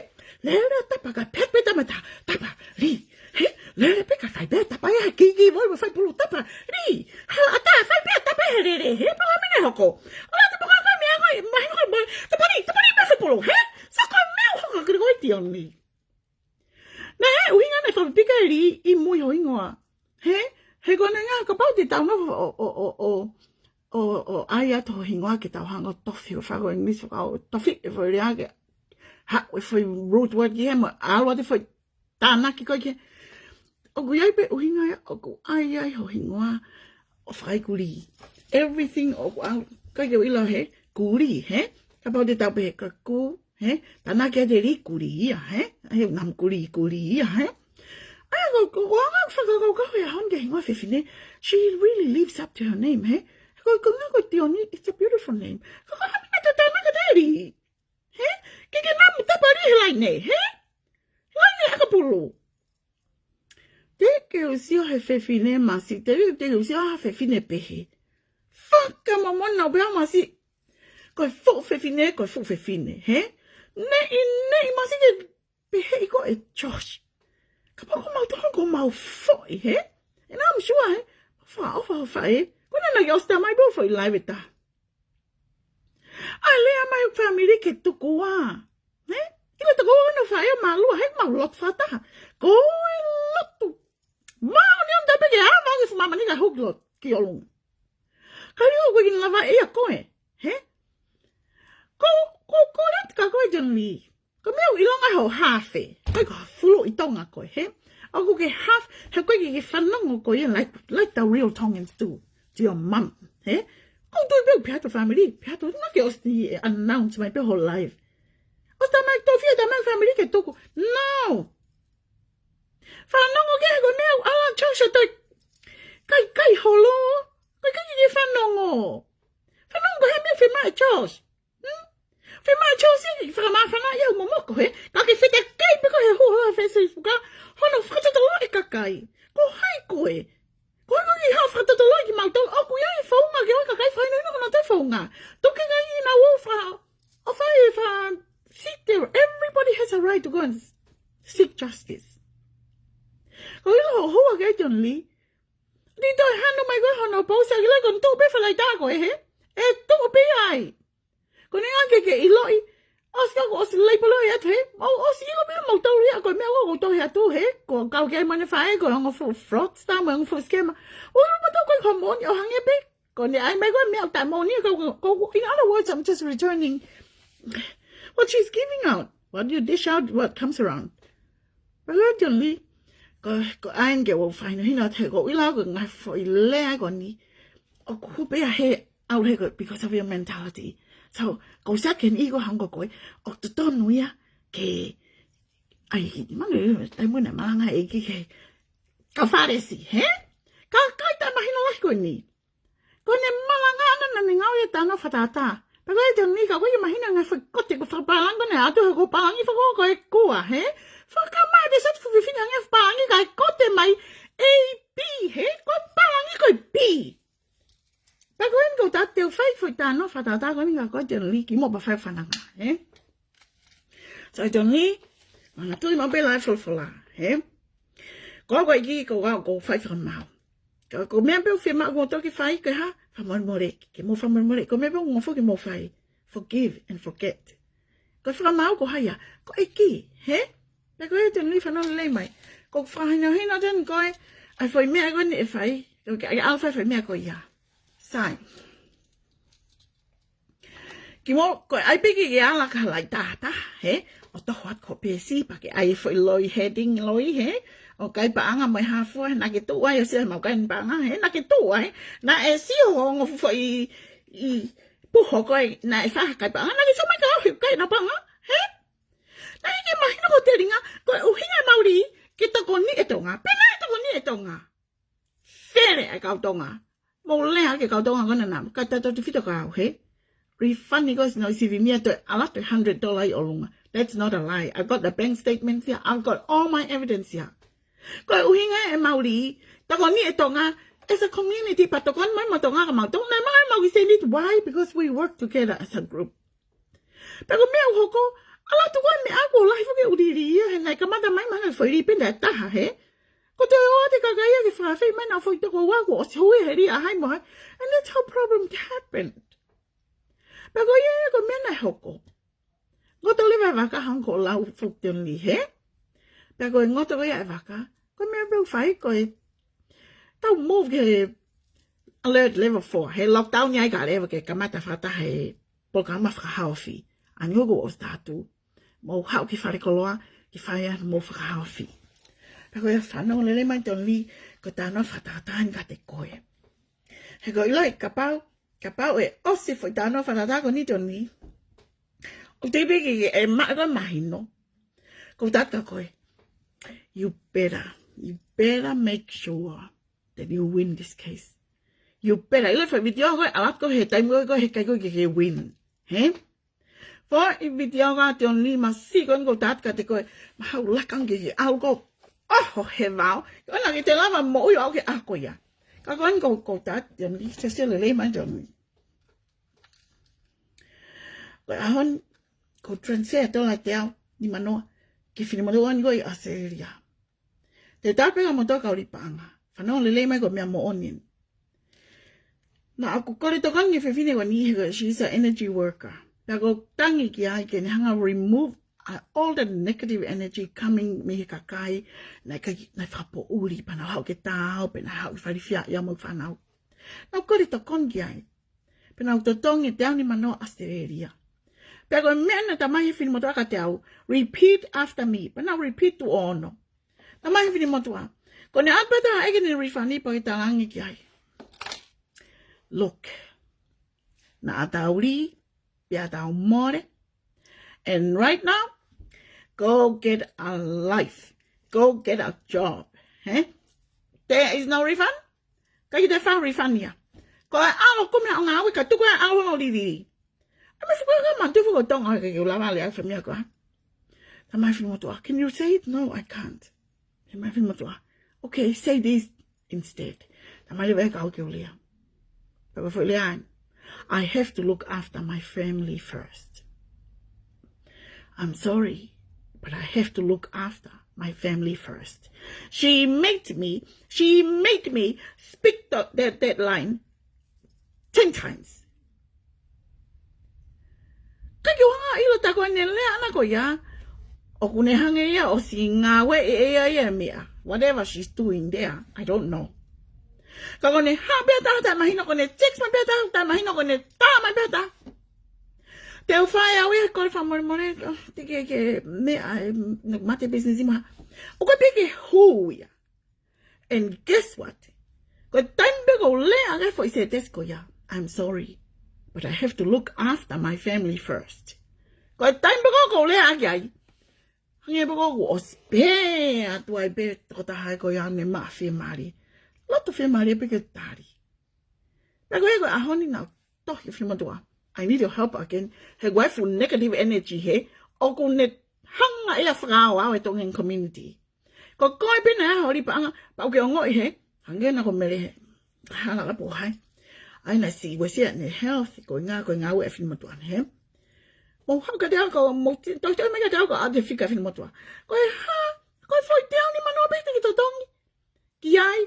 Lele ʻa tapa ka pehē pē tama ta, tapa, lī, hē? Lele pē ka fai pē tapa ia, kiki, mo, mo fai pulu tapa, lī, ha, ʻatā, fai pē tapa he lele, hē? Pea ko e meʻa ʻe hoko. ʻOua te pehē ko e meʻa ko ē, mahino ko e mo, tapa lī, tapa lī, mo fai pulu, hē? So ko e meʻa ʻoku hoko ki he ko e John Lee. Naʻe ʻuhinga naʻe fakapika e lī ʻi mui ho hingoa. Hē? He ko e ʻuhinga kapau te tau nofo ʻo, ʻo, ʻo, ʻo, ʻo, ʻo ʻai atu ho hingoa ke tau hanga ʻo tofi, ʻo fai ko e English faka ʻo tofi e foʻi lea ke haʻu e foʻi root word ki he mo ʻalu atu e foʻi tānaki ko ē ki he. ʻOku ʻi ai pē ʻuhinga ia ʻoku ʻai ai ho hingoa ʻo fai kulī. Everything ʻoku ʻalu, ʻikai ke u ʻilo hē, kulī, hē? Kapau te tau pehē ka ku, hē? Tānaki ʻa e lī kulī ia, hē? He namu kulī, kulī ia, hē? ʻA ia ko, ko, ko e anga fakakaukau he ʻaho ni ki he hingoa fefine, she really lives up to her name, hē? Ko, ko e ʻuhinga ko Tioni, it's a beautiful name. Ko, ko e ʻuhinga te tānaki ʻa e lī. Hē? Ke ke namu tapa lī he laine, hē? Laine ʻakapulu. Teʻeki ke u sio he fefine masiʻi, teʻeki, teʻeki ke u sio ha fefine pehē. Fakamomona pē au masiʻi. Ko e fuʻu fefine, ko e fuʻu fefine, hē? Neʻi, neʻi masiʻi ke pehē ʻe koe Josh. Kapau ko mautolu ko homau foʻi, hē? And I'm sure, hē? Fakaʻofa, ʻofa, hē? Ko ena naʻe ʻosi tā mai pē foʻi live ʻe taha. ʻAi lea mai hoku fāmili ke tuku ā. Hē? ʻIlo toko ono fai ʻo mālua, hē, mau lotu fakataha. Ko e lotu. Māʻoniʻoni tapu ke ʻā mai ki māmani ka hū ki lotu, ki ʻolunga. Ka lio ko e ʻikai lava ʻe ia koe. Hē? Ko, ko, ko lea ka ko e John Lee. Ko e meʻa ʻoku ʻilonga ho hafe. Ko e ko ha fulu ʻi Tonga koe, hē? ʻOku ke hafe, he ko e ke fanongo koe, like, like the real Tongans do to your mum, hē? Ko tu pē pea to family, pea to, naʻá ke ʻosi announce mai pē ho live. ʻOsi tā mai tofi, tā mai family ke tuku. No! Fanongo ki he ko e meʻa ʻoku ala Josh ʻo toe kaikai holo. Ko e ʻikai ke fanongo. Fanongo he meʻa fiemaʻu ʻe Josh. Hmm? Fiemaʻu ʻe Josh ke fakamāfana ia ʻo momoko, hē? Ka ke fetakai pē ko e hū he Facebook ā. Hono fakatotolo e kakai. Ko hai koe? Ko hai koe ke haʻu ʻo fakatotolo kimautolu? ʻOku ʻi ai e founga ke ʻoua ʻe kakai fai no ina ko na te founga. Tuku ke ngai ina ʻo fa-, ʻo fai e fa-, seek the, everybody has a right to go and seek justice. Ko ʻilo ho hoa ke John Lee. Ni toe hanu mai ko hono post ʻa ki lai ko na tuʻu pē falaita ko e hē? ʻE tuʻu pē ai. Ko e ʻuhinga ke ke ʻiloʻi, ʻosi ka ko ʻosi label ʻo ia atu hē, mau ʻosi ʻilo pē mautolu ia ko e meʻa ʻoku tohi atu hē, ko e kau ke mane fai ko e ongo fuʻu fraudster mo e ongo fuʻu scammer. ʻOku ʻilo mautolu ko e ko e moʻoni ʻo hangē pē, ko ʻene ʻai mai ko e meʻa ʻoku taʻemoʻoni, ko, ko, ko, in other words, I'm just returning what she's giving out. What you dish out, what comes around. Pea ko e John Lee, ko, ko ʻene ke ʻoua fakahinohino atu he ko e ʻuhinga ko e ngaahi foʻi lea ko eni, ʻoku hū pē ia he ʻalu he ko e because of your mentality. So, ko e second ʻi ko hangē ko koe, ʻoku totonu ia ke, ʻai ki, manu, taimi naʻe malanga ʻEiki ke, ka Fālesi, hē? Ka, ka ʻi ai e mahino lahi ko eni. Ko ʻene malanga ʻana naʻa ne ngāueʻaki e talanoa fakatātā. Pea ko e John Lee ka ko e mahino ngaahi foʻi kote ko e fakapālangi ko eni ʻatu he ko e pālangi fakakū ko e kua, hē? Fakamā te sot fu fifini hangē ha pālangi kae kote mai A B, hē? Ko e pālangi ko e B. Pea ko eni ʻoku ou tala atu ʻoku fai foʻi talanoa fakatātā ko eni ka ko e John Lee kimuʻa pea fai fananga, hē? So John Lee, manatuʻi maʻu pē ʻa e folofola, hē? Ko au ko e ʻEiki, ko au ʻoku ou fai fakamaau. Ka ko e meʻa pē ʻoku fiemaʻu ke mou toki fai, ko e hā? Fakamolemole, ke mou fakamolemole. Ko e meʻa pē ʻoku ngofua ke mou fai. Forgive and forget. Ko e fakamaau ko hai ia? Ko e ʻEiki, hē? Pea ko e John Lee fanongo lelei mai. ʻOku ou fakahinohino atu ko e, ʻai foʻi meʻa ko eni ʻe fai. Ko e ke ʻai ʻalu fai foʻi meʻa ko ia. Sai. Kimuʻa, ko e ʻai pē ke ke ala ka laitata, hē? ʻO toho atu ko e peesi, pea ke ʻai foʻi loi heading loi, hē? ʻO kai paʻanga mo e hā fua, naʻa ke tuʻu ai ʻo sio he mau kai paʻanga, hē? Naʻa ke tuʻu ai, naʻe sio ho ongo fuʻu foʻi ʻi puho ko ē, naʻe fai ha kai paʻanga, naʻa ke sio mai ka au he kai na paʻanga, hē? Naʻe ʻikai ke mahino ki he telinga, ko e ʻuhinga e mauli, ke tokoniʻi e Tonga, pea naʻe tokoniʻi e Tonga. Fele ʻa e kau Tonga. Mou lea ki he kau Tonga ko ena naʻa, ka tautefito kia au, hē? Refund ʻi ko sino ʻi Sivimia toe ʻalu atu e hundred dollar ʻi ʻolunga. That's not a lie. I've got the bank statements here. I've got all my evidence here. Ko e ʻuhinga e mauli, tokoniʻi e Tonga, as a community, pea tokoni mai mo Tonga ka mau Tonga, naʻe mau kiʻi send it. Why? Because we work together as a group. Pea ko e meʻa ʻoku hoko, ʻalu atu ko e meʻa ʻoku lahi foki e ʻulili ia, he naʻe kamata mai mahalo foʻi lī pē naʻe taha, hē? Ko e toe ʻoatu e kakai ia ke fakaafeʻi mai naʻa foʻi toko ua kuo ʻosi hui he lī ʻa hai mo hai. And that's how problems happened. Pea ko ia ia ko e meʻa naʻe hoko. Ngoto leva e vaka hangē ko e lau foki ʻa John Lee, hē? Pea ko e ngoto ko ia e vaka, ko e meʻa pē ʻoku fai ko e tau move ki he alert level four, he lockdown ia ʻikai leva ke kamata fakataha e polokalama fakahaofi. ʻA ia kuo ʻosi taʻutu. Mou haʻu ki falekoloa, ke fai ʻa hoʻomou fakahaofi. Pea ko ia fanongo lelei mai John Lee, ko e talanoa fakatātā eni kiate koe. He ʻoku ou ʻilo kapau, kapau ʻe ʻosi foʻi talanoa fakatātā ko eni John Lee, ʻoku teʻeki pē ke, ke ʻe maʻu e mahino. ʻOku ou tala atu kia koe. You better, you better make sure that you win this case. You better. ʻIlo e foʻi vitiō ko ē, ʻalu atu ko ē he taimi ko ē, ko ē he ʻikai ko ē ke ke win. Hē? Foʻi vitiō ko ē ʻa John Lee masiʻi ko eni ʻoku ou tala atu kiate koe. Mahalo ʻoku laka ange ke ke ʻalu ko ē. ʻOho, he vao. Ko ena ke te lava moʻui ʻo aʻu ki he ʻaho ko ia. Ka ko eni ʻoku ou, ʻoku ou tala atu John Lee, sio lelei mai John Lee. Ko e ʻaho ni, ʻoku ou transfer e tola ʻe teau nimanoa ki he finemotuʻa ko ē ʻi ʻAositelēlia. Te u tala pē kia moutolu kau lī paʻanga. Fanongo lelei mai ko e meʻa moʻoni eni. Naʻa ku kole tokanga ki he fefine ko eni he ko e she's an energy worker. Pea ʻoku ou tangi ki ai ke ne hanga remove, uh, all the negative energy coming mei he kakai, naʻe ʻikai, naʻe fakapoʻuli, pea nau haʻu ke taau, pea nau haʻu ke falifiaʻi au mo e fānau. Naʻa ku kole tokoni ki ai. Pea naʻa ku totongi e teau nimanoa ʻAositelēlia. Pea ko e meʻa naʻe talamai he finemotuʻa kiate au, repeat after me. Pea naʻa ku repeat tuʻo ono. Talamai he finemotuʻa, ko ʻene ʻalu pē ʻo ʻai ke ne refund pea ke talaange ki ai. Look. Naʻa ta ʻuli, pea ta mole. And right now, go get a life. Go get a job. Hē? There is no refund? ʻIkai ke toe fai ha refund ia. Ko e ʻalu ʻo kumi haʻo ngāue kae tuku e ʻalu hono livili. ʻA e meʻa fuka ka manatu fuka Tonga ke ke ulava le au fai meʻa ko ē. Talamai finemotuʻa, can you say it? No, I can't. Talamai finemotuʻa, okay, say this instead. Talamai leva ʻe au ke u lea. Pea ko e foʻi lea eni. I have to look after my family first. I'm sorry, but I have to look after my family first. She made me, she made me speak the, that, that line ten times. ʻIkai ke u hanga ʻo ʻilo tā ko ʻene lea ʻana ko ia, ʻoku ne hanga ia ʻo ʻosi ngāueʻi ʻe ia ia e meʻa. Whatever she's doing there, I don't know. Ka ko ʻene haʻu pē ʻo tā, tā mahino, ko ʻene text mai pē ʻo tā, tā mahino, ko ʻene tā mai pē ʻo tā. Te u fai au ia e kole fakamolemole, ʻo, te ke, ke meʻa, ʻe, mate business ma. ʻOku ʻikai pē ke hū ia. And guess what? Ko e taimi pē ʻoku ou lea ʻaki e foʻi sētesi ko ia, I'm sorry, but I have to look after my family first. Ko e taimi pē ʻoku ou lea ʻaki ai, hangē pē ʻoku ʻosi pē atu ai pē tokotaha ko ia ne maʻu fiemālie. Loto fiemālie pē ke tali. Pea ko e ko e ʻaho ni naʻa ku tohi ki he finemotuʻa, I need your help again. He ʻoku ʻi ai e fuʻu negative energy hē, ʻoku ne hanga ʻe ia ʻo fakaʻaoʻao e Tongan community. Ko koe pē naʻe ʻalu ʻo lī paʻanga, pea ʻoku ke ongoʻi hē, hangē naʻa ko Mele hē, hala ka po hai. ʻAi naʻa siʻi uesia ʻene health, ko e ngā, ko e ngāue ʻa e finemotuʻa ni hē. Mou haʻu kiate au ka, mou ti-, tohi tohi mai kiate au ka ʻoatu e fika ʻa e finemotuʻa. Ko e hā, ko e foʻi teau nima noa pē te ke totongi ki ai.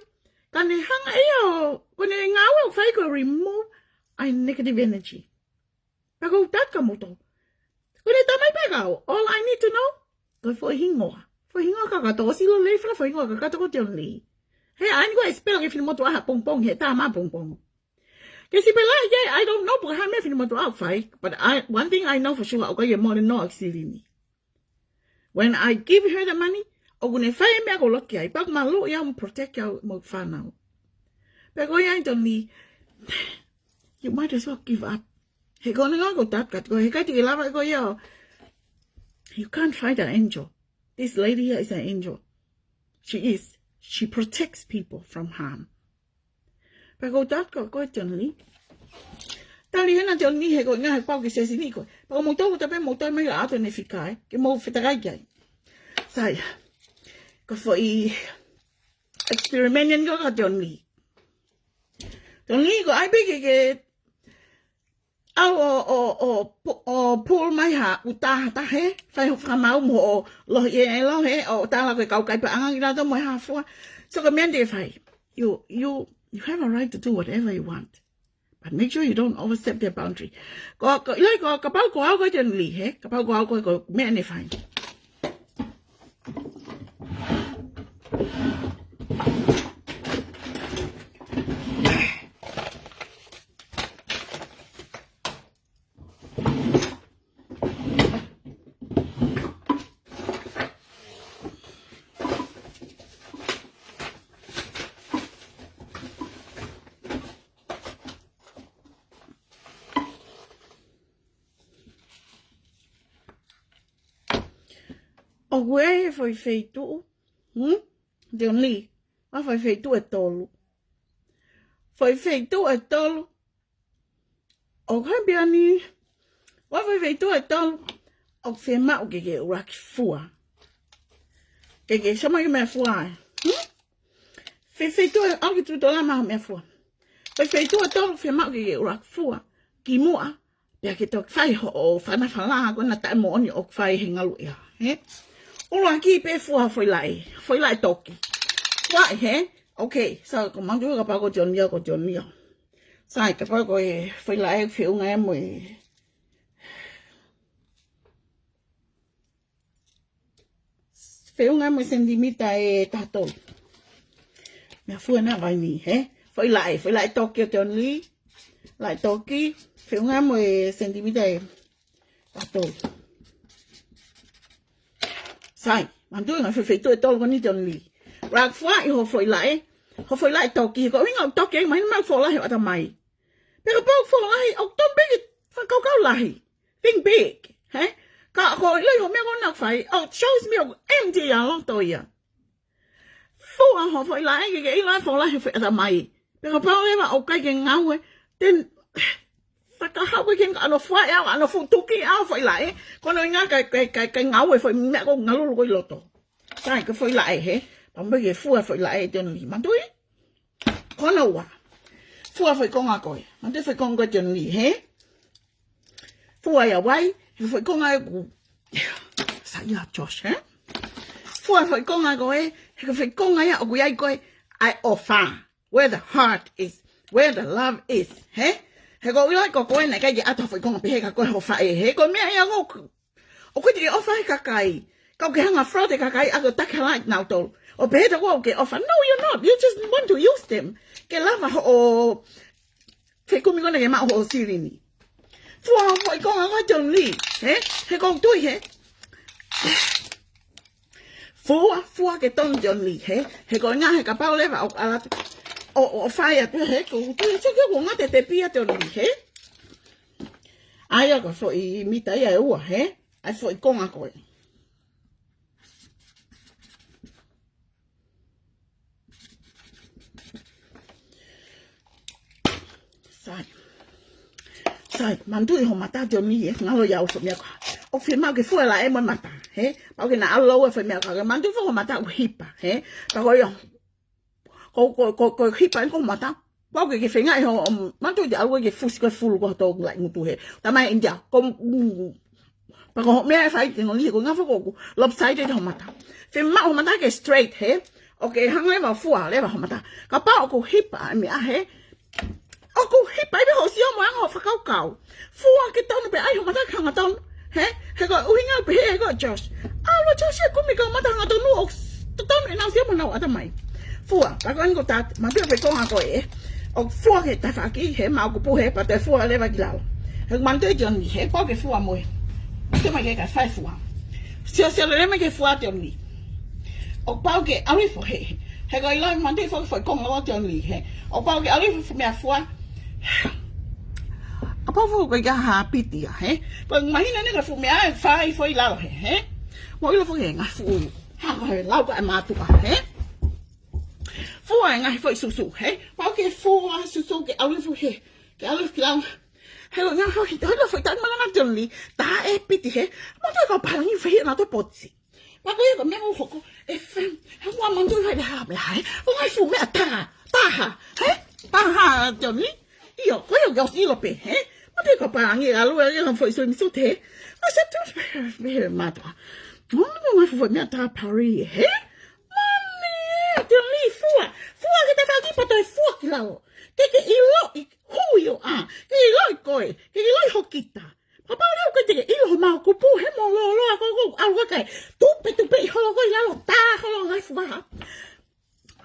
Ka ne hanga ʻe ia ʻo, ko ʻene ngāue ʻoku fai ko e remove ʻa e negative energy. Pea ʻoku ou tala kia moutolu, ko ʻene tala mai pē kia au, all I need to know, ko e foʻi hingoa. Foʻi hingoa kakato, ʻosi ʻilo lelei faka foʻi hingoa kakato ko John Lee. He ʻai ni ko e spell ki he finemotuʻa ha pongipongi, he tā mai pongipongi. Ke sipela ia, I don't know pe ko e hā e meʻa e finemotuʻa ʻoku fai, but I, one thing I know for sure, ʻoku ʻikai ke mole noa ʻeku silini. When I give her the money, ʻoku ne fai e meʻa ʻoku ou loto ki ai, pea ʻoku mālō ia ʻo protect au mo e fānau. Pea ko ia ʻi John Lee, you might as well give up. He ko ʻene ngāue ʻoku ou tala atu kiate koe, he ʻikai te ke lava ʻe koe ia ʻo, you can't fight an angel. This lady here is an angel. She is. She protects people from harm. Pea ʻoku ou tala atu kia koe John Lee. Tali hena John Lee he ko e ngaahi pau ke sesi ni koe. Pea ko moutolu ta pē mou tali mai ʻa ʻoatu ʻene fika ē, ke mou fetakai ki ai. Sai. Ko e foʻi experiment eni ko ē kia John Lee. John Lee ko e ʻai pē ke ke ʻalu ʻo, ʻo, ʻo, ʻo pull mai ha ʻuta ha taha, fai ho fakamaau mo hoʻo lohi ē, lohi ē, ʻo tala ko e kau kai paʻanga kinautolu mo e hā fua. So ko e meʻa ni te ke fai. You, you, you have a right to do whatever you want. But make sure you don't overstep their boundary. Ko, ko, ʻilai ko, kapau ko au ko e John Lee, hē? Kapau ko au ko e, ko e meʻa ne fai. ʻOku ʻi ai e foʻi feituʻu, hmm? John Lee, ʻa e foʻi feituʻu ʻe tolu. Foʻi feituʻu ʻe tolu. ʻOku hā pē ʻa eni, ʻa e foʻi feituʻu ʻe tolu ʻoku fiemaʻu ke ke ʻuluaki fua. Ke ke sio mai ki he meʻa fua ē. Hmm? Foʻi feituʻu ʻe, ʻoku tuʻu tō lama meʻa fua. Foʻi feituʻu ʻe tolu fiemaʻu ke ke ʻuluaki fua ki muʻa, pea ke toki fai hoʻo fanafana ko ena taʻemoʻoni ʻoku fai he ngalu ia, hē? ʻUluaki pē fua foʻi laʻe, foʻi laʻe toki. Fua ē, hē? Okay, so ko mantu kapau ko John Lee, ko John Lee. Sai, kapau ko e foʻi laʻe feʻunga ia mo e, feʻunga ia mo e sentimita ʻe taha tolu. Meʻa fua ena ʻa e vaini, hē? Foʻi laʻe, foʻi laʻe toki ʻo John Lee. Laʻe toki, feʻunga ia mo e sentimita ʻe taha tolu. Sai, mantu e ngaahi foʻi feituʻu ʻe tolu ko eni John Lee. ʻUluaki fua ʻi hoʻo foʻi laʻe, hoʻo foʻi laʻe toki, ko e ʻuhinga ʻoku toki ai, mahino mai ʻoku fuʻu lahi hoʻo ʻatamai. Pea kapau ʻoku fuʻu lahi, ʻoku totonu pē ke fakakaukau lahi. Think big, hē? Ka ko e ʻilo hoʻo meʻa ko ena ʻoku fai, oh, shows me ʻoku empty ʻa e loto ia. Fua hoʻo foʻi laʻe ke ke ʻilo ai ʻoku fuʻu lahi hoʻo foʻi ʻatamai. Pea kapau leva ʻoku ʻikai ke ngāue, then fakahau ke ke ʻano fua ʻe au, ʻano fuʻu tuki ʻa e foʻi laʻe, ko hono ʻuhinga ʻikai, ʻikai, ʻikai, ʻikai ngāue e foʻi meʻa ʻoku ngalulu ko ē ʻi loto. Sai, ko e foʻi laʻe, hē? Pea mou ke fua e foʻi laʻe John Lee. Mantuʻi? Ko hono ua. Fua e foʻi konga ko ē. Mantuʻi e foʻi konga ko ē John Lee, hē? Fua ia ʻi ai, he foʻi konga ē ʻoku, sai ia Josh, hē? Fua e foʻi konga ko ē, he ko e foʻi konga ia ʻoku ʻi ai ko ē ʻa e ʻofa. Where the heart is, where the love is, hē? He ʻoku ou ʻilo ko koe naʻe ʻikai ke ʻatu ha foʻi konga pehē kia koe hoʻo faʻē, hē? Ko e meʻa ia ʻoku, ʻoku ʻikai te ke ʻofa he kakai. Ka ʻoku ke hanga ʻo flatter e kakai ʻaki ʻo taki halaʻi kinautolu. ʻO pehē ʻe koe ʻoku ke ʻofa. No, you're not. You just want to use them. Ke lava hoʻo fekumi ko ena ke maʻu hoʻo silini. Fua hoʻo foʻi konga ko ē John Lee, hē? He ʻoku ou tui, hē? Fua, fua ke tonu John Lee, hē? He ko e ʻuhinga he kapau leva ʻoku ala atu ʻo, ʻo fai atu, hē? Ko tu e seke ʻoku ngata e tepi ʻa John Lee, hē? ʻAi ia ko e foʻi mita ia ʻe ua, hē? ʻAi foʻi konga ko ē. Sai. Sai, manatuʻi hoʻo mata John Lee, ē, ngalo ia ʻo foʻi meʻa ko ē. ʻOku fiemaʻu ke fua e laʻe mo e mata, hē? Pau ke na ʻalu ʻo e foʻi meʻa ko ē. Manatuʻi foki hoʻo mata ʻoku hipa, hē? Pea ko ia. Ko, ko, ko, ko e hipa eni ko hoʻo mata. Pau ke ke feinga ʻi hoʻo, um, manatuʻi te ʻalu ke fusi ko e fulu ko hoto laʻi ngutu, hē? Talamai ʻe ʻInitia, ko, mm, pea ko hoʻo meʻa ʻe fai John Lee, ko e ʻuhinga foki ʻoku lopsided hoʻo mata. Fiemaʻu hoʻo mata ke straight, hē? ʻOku ke hanga leva ʻo fua leva hoʻo mata. Kapau ʻoku hipa e meʻa, hē? ʻOku hipa ia hoʻo sio mo e anga hoʻo fakakaukau. Fua ke tonu pea ʻai hoʻo mata ke hangatonu. Hē? He ko e ʻuhinga pē hē, he ko Josh. ʻAlu Josh ia kumi kau mata hangatonu ʻo s-, totonu ʻenau sio mo ʻenau ʻatamai. Fua, pea ko eni ko ʻeta, manatuʻi e foʻi konga ko ē. ʻOku fua ki he tafaʻaki, hē, maʻu kupu, hē, pea toe fua leva ki lalo. He manatuʻi John Lee, hē, pau ke fua mo e. Sio mai ke ka fai fua. Sio, sio lelei mai ki he fua John Lee. ʻOku pau ke ʻalu hifo, hē. He ko e ʻilo manatuʻi foki foʻi konga ʻo John Lee, hē. ʻOku pau ke ʻalu hifo meʻa fua. ʻOku pau foki ko e ʻikai ha piti ia, hē. Ko e mahino eni ko e fuʻu meʻa ʻe fai foʻi lalo, hē, hē. Mou ʻilo foki he ngaahi fuʻu. Ha, ko e lau ko ē ʻa e mātuʻa, hē. Fua e ngaahi foʻi susu, hē. Pau ke fua susu ke ʻalu hifo, hē. Ke ʻalu hifo ki lalo. He ko e ʻuhinga foki, ʻilo foki taimi malanga John Lee, tā e piti, hē. Manatuʻi ko e pālangi fehiʻa naʻa toe posi. Pea ko ia ko e meʻa ʻoku hoko, ʻe fem, he ʻoku manatuʻi fai ha meʻa, hē. ʻOku ngaahi fuʻu meʻa taha, taha, hē? Taha, John Lee. ʻIo, ko ia ke ʻosi ʻilo pē, hē? Manatuʻi ko e pālangi ʻalu ē, ʻalu foʻi swimming suit, hē? ʻO se tu, meʻa mātuʻa. ʻOku ngaahi fuʻu meʻa taha pari, hē? Mani, John Lee, fua. Fua ki he tafaʻaki pea toe fua ki lalo. Ke ke ʻiloʻi who you are. Ke ʻiloʻi koe. Ke ʻiloʻi ho kita. Kapau leva ʻoku ʻikai te ke ʻilo hoʻo maʻu kupu, hē, mo lōloa ko ē ʻoku ʻalu ʻo kai. Tupetupeʻi holo koe ʻi lalo, tā holo ngaahi fua.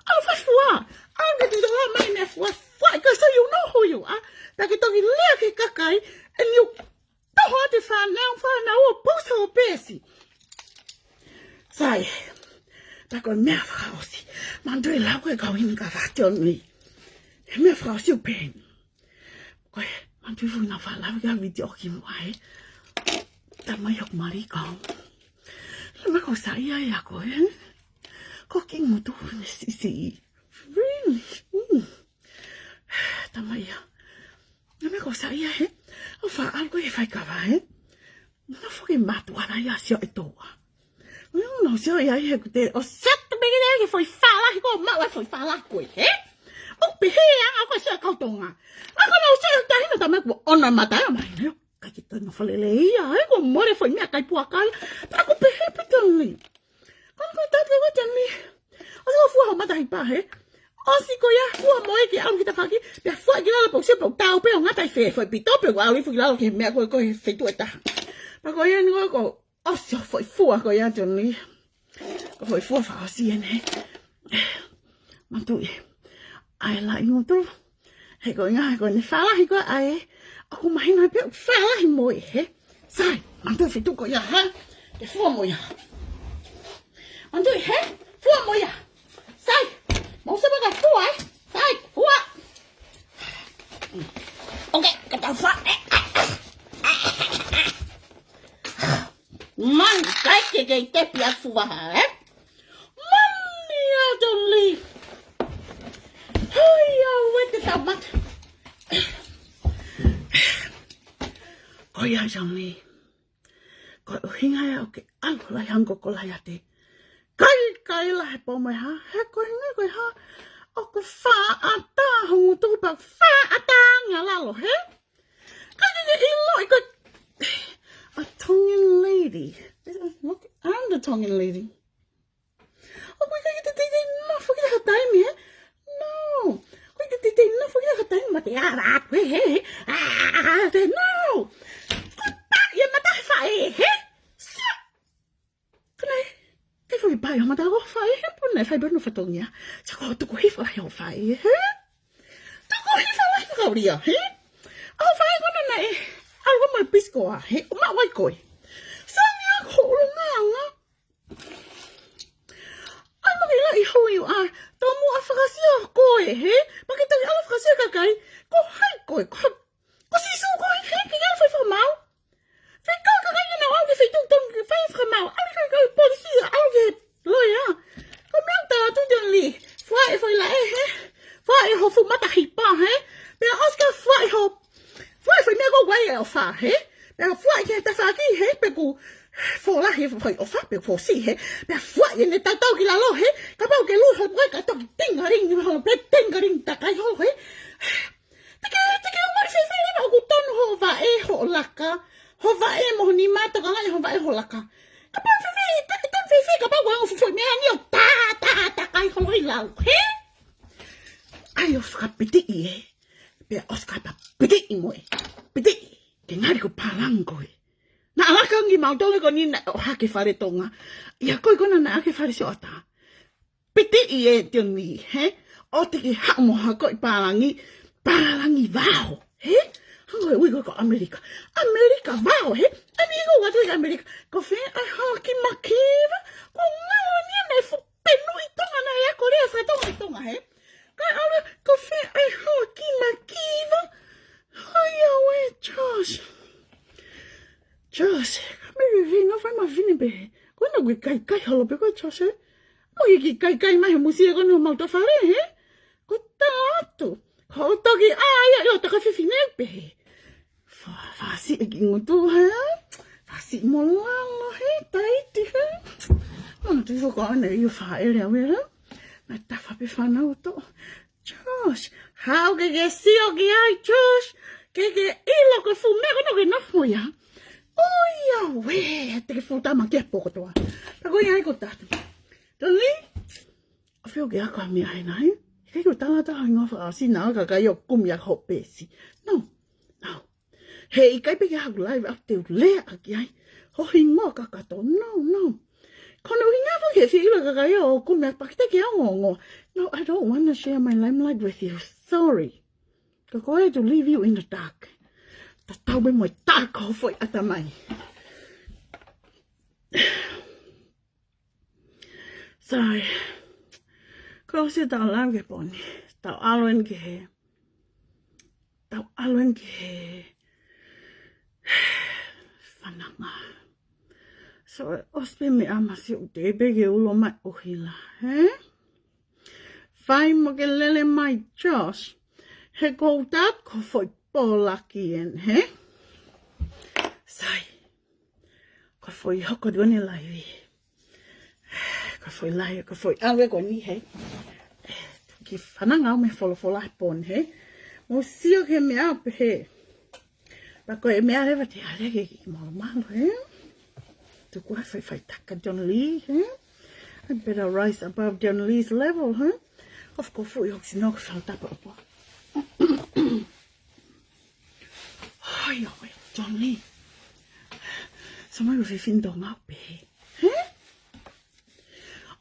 ʻAlu fai fua. ʻAlu ke tuʻu lōloa mai meʻa fua. Fua, because you know who you are. Pea ke toki lea ki he kakai, and you toho atu e fānau, fānau ʻo post hoʻo peesi. Sai. Pea ko e meʻa fakaʻosi. Manatuʻi e lau ko ē ʻa e kau ʻInga, ka fati o nui. He meʻa fakaʻosi ʻoku pehē ni. Ko e, manatuʻi foki naʻa ku faʻa lave ki ai he vitiō kimuʻa, hē. Talamai ʻoku mali kau. Lama ko sa ia ia ko e. Ko e kiʻi ngutu ne siʻisiʻi. Really? Mm. Talamai ia. Lama ko sa ia, hē. ʻOku faʻa ʻalu ko ē he faikava, hē. Naʻa foki mātuʻa naʻa ia sio e toa. Naʻa sio ia he ko te o sata peke te ke foʻi fālahi ko ē, maʻu e foʻi fālahi ko ē, hē? ʻOku pehē anga ko ē sio e kau Tonga. ʻA ko naʻa sio e tahi naʻa talamai kuo ʻono e mata ia mai, hē? ʻIkai ke toe nofo lelei ia, hē? Kuo mole foʻi meʻakai puaka ia. Pea ʻoku pehē pē Tony. Ko eni ko e tau pē ko ē Tony. ʻOsi ko e fua hoʻo mata hipa, hē? ʻOsi ko ia fua mo e ke ʻalu ki tafaʻaki. Pea fua ki lalo pea u sio pea u tau pē ʻo ngata ʻi fē foʻi pito pea u ʻalu hifo ki lalo ki he meʻa ko ē ko e feituʻu ʻe taha. Pea ko ia eni ko ē ko ʻosi hoʻo foʻi fua ko ia Tony. Ko e foʻi fua fakaʻosi eni. Manatuʻi. ʻAi e laʻi ngutu. He ko e ʻuhinga, he ko ʻene fālahi ko ē ʻa e. ʻOku mahino pē ʻoku fālahi mo ia, hē? Sai, manatuʻi feituʻu ko ia, hē? Ke fua mo ia. Manatuʻi, hē? Fua mo ia. Sai, mou sio mai ka fua, ē? Sai, fua. Ok, ka tau fua. Man, kai ke ke tepi a fua, ē? Mani a Tony. Hoi, a wete tamat. Ko ia Tony. Ko e ʻuhinga ia ʻoku ke ʻalu lahi ange ko Kolaiate. Kai, kai la he pō mo e hā, he ko e ʻuhinga ko e hā, ʻoku faʻata ho ngutu pea faʻata ange ʻa lalo, hē? Kai ke ke ʻiloʻi ko e, a Tongan lady. Look, I'm the Tongan lady. ʻOku ʻikai ke te teitei nofo ki ha taimi, hē? No. ʻOku ʻikai te teitei nofo ki ha taimi, mate, ā, ā, hē, hē, hē. Ā, ā, ā, te, no. Ko e pā ia mata he faʻē, hē? Sa. Ka ne, ke fai pā ia mata ko e faʻē, hē, puna e fai pā no fatongia. Sa ko tuku hifo ai ho faʻē, hē? Tuku hifo ai ho kaulia, hē? ʻA ho faʻē ko ena naʻe ʻalu mai pisi ko ā, hē? ʻO maʻu ai koe. Sa ni a ko ʻulungaanga. ʻA, tomuʻa fakasio koe, hē? Pea ke toki ʻalu fakasio kakai, ko hai koe, ko, ko Sīsū koe, hē? Ke ke ʻalu fai fakamaau. Fekau kakai ke nau ʻalu ki he feituʻu tonu ke fai fakamaau. ʻAlu ki he polisi, ʻalu ki he loea. Ko e meʻa ʻoku tala atu John Lee. Fua e foʻi laʻe, hē? Fua e hoʻo fuʻu mata hipa, hē? Pea ʻosi ke fua e hoʻo Fua e foʻi meʻa ko ē ʻoku ʻi ai e ʻofa, hē? Pea fua ki he tafaʻaki, hē? Pea ʻoku fō lahi e foʻi ʻofa, pea ʻoku fō siʻi, hē? Pea fua ʻene tautau ki lalo, hē? Kapau ʻoku ke lue holo pē ka toki tingaling, holo pē tingaling takai holo, hē? Te ke, te ke ʻomai fēfē leva ʻoku tonu hoʻo vaʻe, hoʻo laka, hoʻo vaʻe mo ho nima, tokangaʻi hoʻo vaʻe, hoʻo laka. Kapau fēfē, te, te fēfē, kapau ʻoku anga fuʻu foʻi meʻa ni ʻo tā, tā, takai holo ʻi lalo, hē? ʻAi ʻo fakapitiʻi, ē. Pea ʻosi ka pā pitiʻi mo e. Pitiʻi. Ke ngali ko e pālangi ko ē. Naʻa laka ange mautolu ko eni naʻe ʻohake fale Tonga. ʻIa ko e ko ena naʻe ʻohake fale sioʻata. Pitiʻi ē Tioni, hē? ʻOua te ke haʻu mo ha ko e pālangi, pālangi vao, hē? Hangē ko e ui ko ē ko ʻAmelika. ʻAmelika vao, hē? ʻAmelika vao ʻi ʻAmelika. Ko fē ʻa e haki makiva, ko ngalo ni ana e fuʻu penuʻi Tonga naʻe ako lea fakatonga ʻi Tonga, hē? Ka ʻalu, ko fē ʻa e haki makiva. Hai au ē, Josh. Josh, ka me vivino fai ma fini pē. Ko ena ʻoku ke kaikai holo pē koe, Josh, ē? Mo ke kiʻi kaikai mai he musie ko ena ʻo mautolu fale, hē? Ko e tā atu. Ko e toki ʻā ia ʻo taka fefine pē. Fa-, fasi e kiʻi ngutu, hē? Fasi mo lalo, hē? Taiti, hē? Mana tu fo ko ana i o fa ele a wera. Na tafa pē fānau to. Josh, haʻu ke ke sio ki ai, Josh. Ke ke ʻilo ko e fuʻu meʻa ko ena ʻoku ke nofo ia. ʻOiauē, te ke fuʻu tama ke poko toa. Pea ko ia ai ko tatu. Tali? ʻOku fio ke ako a meʻa hena, hē? ʻIkai ko e tala tala hingoa fakaʻosi na ʻo e kakai ʻoku kumi ʻaki hoʻo peesi. No, no. He ʻikai pē ke haʻu live ʻo te u lea ʻaki ai ho hingoa kakato. No, no. Ko hono ʻuhinga foki he fie ʻilo e kakai ʻoku kumi ʻaki pea ke ongoongo. No, I don't wanna share my limelight with you. Sorry. Ka ko e to leave you in the dark. Tatau pē mo e dark ho foʻi ʻatamai. Sai. Ko e ʻosi ʻetau live ki he pō ni. Tau ʻalu eni ki he. Tau ʻalu eni ki he. Fananga. So, ʻosi pē meʻa masi ʻoku te pē ke ulo mai ʻuhila, hē? Fai mo ke lele mai, Josh. He ko u tatu ko e foʻi pōlaki eni, hē? Sai. Ko e foʻi hoko tuʻu eni laivi. Ko e foʻi laivi, ko e foʻi ʻave ko eni, hē? Ki fananga au mei he folofola he pō ni, hē? Mou sio ki he meʻa pē, hē? Pea ko e meʻa leva te ale ke kiʻi malumalu, hē? Tuku ai fai faitaka John Lee, hē? I better rise above John Lee's level, hē? Of course, fuʻu ʻoku sino ke fau tapa ʻopo. Hai, ʻoe, John Lee. Sa mai ko e fefine Tonga pē, hē?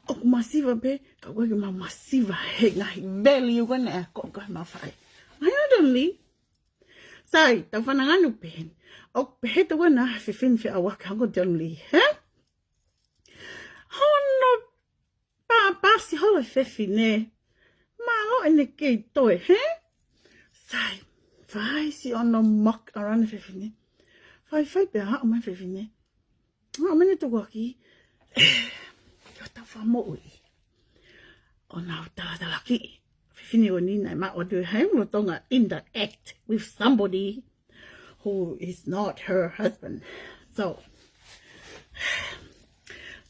ʻOku masiva pē, ka ʻoku ʻikai ke mau masiva he ngaahi value ko ena ʻa e ko ē ko ē mau fai. Ai, John Lee. Sai, tau fananga anu pē. ʻOku pehē tau ʻa e fefine feʻauaki hangē ko John Lee, hē? Hono pāpasi holo e fefine. Mālō ʻene kei toe, hē? Sai, fai siʻono mock around e fefine. Fai fai pea haʻu mai e fefine. Haʻu mai ʻene tukuakiʻi. Ko ʻetau fakamoʻui. ʻO nau talatalakiʻi. Fefine ʻo eni naʻe maʻu atu ʻe he lolotonga interact with somebody who is not her husband. So,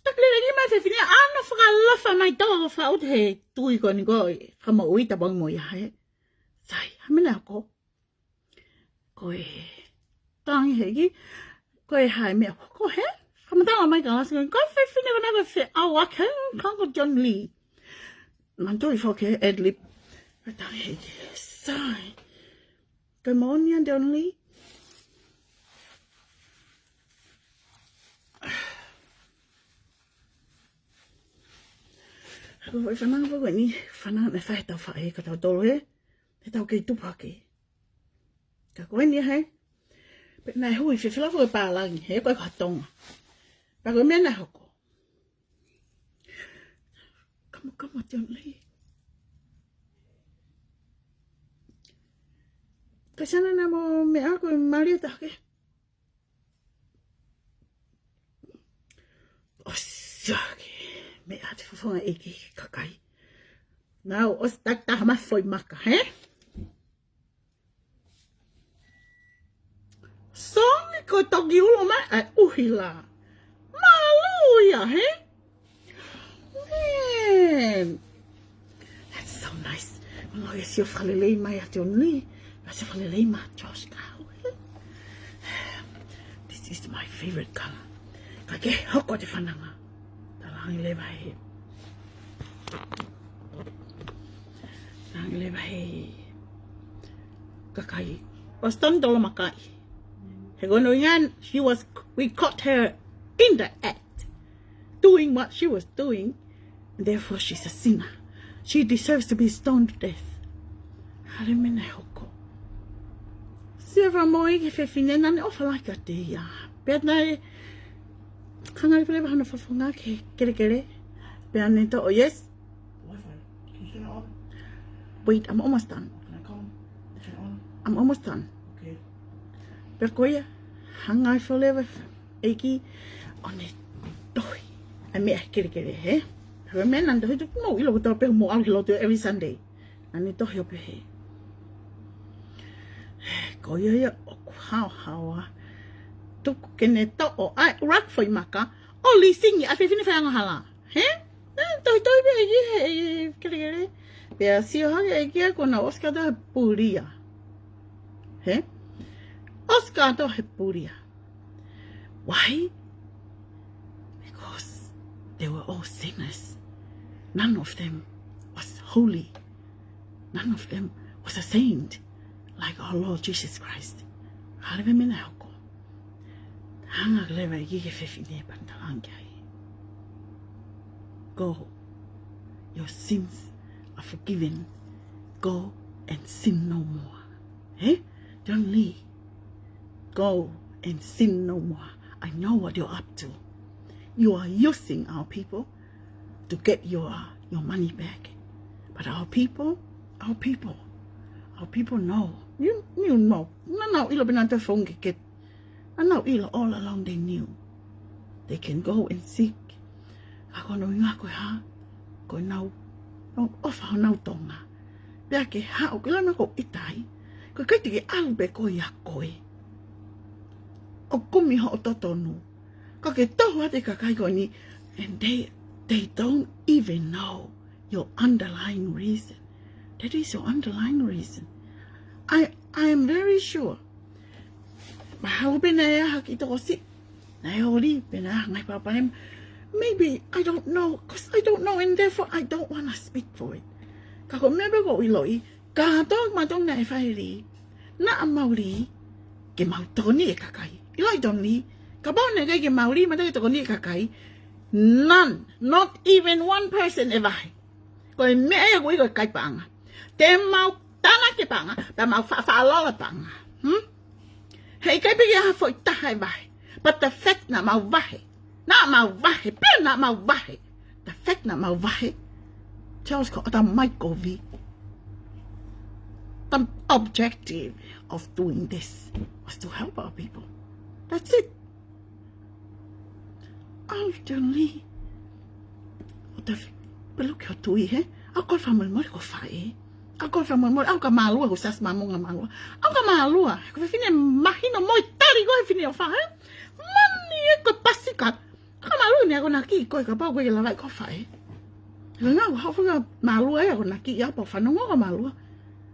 taki lelei mai e fefine, ʻa hono fakaalofa mai tō fau he tui ko eni ko e fakamoʻui tapu ange mo ia, hē. Sai, ha mena ko. Ko e tangi heiki, ko e hai meʻa ko ē, fakamatala mai ka lasi ko e fefine ko ena ko e feʻauaki hangē ko John Lee. Manatu ʻi foki e ad lib. Ko e tangi heiki. Sai. Ko e moʻoni ʻa John Lee. Ko e fananga foki eni, fananga naʻe fai ʻe he tau faʻē, ko tautolu ē, ʻetau kei tupu hake. Ka ko eni hē, pea naʻe hui fefila foki e pālangi, hē, ko e ka Tonga. Pea ko e meʻa naʻe hoko. Ka Come on, John Lee. Ka sana na mo me ako mali ta ke. O siaki, meʻa te fofonga ʻEiki ki he kakai. Now, o stak ta hama foʻi maka, he? Songi ko toki ulo mai, ai uhila. Malu ia, he? Man. That's so nice. Mo ia sio fakalelei mai ʻa Tony. Sio fakalelei mai Josh Kau, he? This is my favorite color. Ka ke hoko te fananga. Talangi leva he. Talangi leva he. Kakai. O stan tolo makai. He kono ingan, she was, we caught her in the act, doing what she was doing, and therefore she's a sinner. She deserves to be stoned to death. Hale mena hoko. Sio fa mo i ke fefine na ne ofa like a te ia. Pea na e, kanga i fale hana fofonga ke kelekele. Pea ne to, oh yes. Wi-Fi. Can you turn it on? Wait, I'm almost done. Can I come? Turn it on? I'm almost done. Okay. Pea ko ia, hanga e fale ʻEiki, ʻo ne tohi. Ai meʻa kelekele, he? He meʻa nan tohi tuku mo ʻilo ko tau pe mo ʻalu ki lotu every Sunday. Naʻa ne tohi ʻo pehē. Ko ia ia ʻoku haohaoa. Tuku ke ne toʻo ʻa e ʻuluaki foʻi maka, ʻo lisingi ʻa e fefine faiangahala. He? He, tohitohi pē ʻEiki he, he, kelekele. Pea sio hake ʻEiki ko na ʻosi kātoa he pulia. He? ʻOsi kātoa he pulia. Why? Because they were all sinners. None of them was holy. None of them was a saint like our Lord Jesus Christ. Hale mena hoko. Hanga leva ʻEiki ki he fefine pea ne talangi ai. Go. Your sins are forgiven. Go and sin no more. Eh? Don't leave. Go and sin no more. I know what you're up to. You are using our people to get your, your money back. But our people, our people, our people know. You, you know. Naʻa nau ʻilo pē naʻa te fongi ke. Naʻa nau ʻilo all along they knew. They can go and seek. Ka ko hono ʻuhinga ko e hā, ko ʻenau, nau ʻofa honau Tonga. Pea ke haʻu, ke lana ko ʻitai. Ko e kai te ke ʻalu pē ko ia koe. ʻO kumi hoʻo totonu. Ka ke tohu atu e kakai ko eni, and they, they don't even know your underlying reason. That is your underlying reason. I, I am very sure. Mahalo pē naʻe ʻi ai ha kiʻi tokosiʻi. Naʻe ʻoli, pe naʻe ʻi ai ha ngaahi palopalema. Maybe, I don't know, 'cause I don't know, and therefore I don't wanna speak for it. Ka ko e meʻa pē ʻoku ou ʻiloʻi, kātoa mātou naʻe fai lī. Naʻa mau lī, ke mau tokoni e kakai. ʻIloʻi Tony, kapau naʻe ʻikai ke mau lī, maʻa te ke tokoni e kakai. None, not even one person ʻe vahe. Ko e meʻa ia ʻoku ui ko e kai paʻanga. Te mau tānaki e paʻanga, pea mau fa-, faʻa lolo e paʻanga. Hmm? Heʻikai pē ke ʻi ai ha foʻi taha ʻe vahe. But the fact naʻa mau vahe. Naʻa mau vahe, pea naʻa mau vahe. The fact naʻa mau vahe tells ko ʻata mai kovi. The objective of doing this was to help our people. That's it. ʻAlu Tony. ʻO te f-, pelu ki ho tui, he? ʻAlu ko e fakamolemole ki ho faʻē. ʻAlu ko e fakamolemole, ʻalu ka mālua, ko Sasi Mamonga mālua. ʻAlu ka mālua, ko e fefine mahino mo e tali ko e fefine ʻofa, he? Mani e ko e pasika. Ka mālua ni akonaki koe kapau ʻoku ʻikai ke lava ʻe koe ho faʻē. Langa ua hau faka mālua e akonaki ia pea fanongo ka mālua.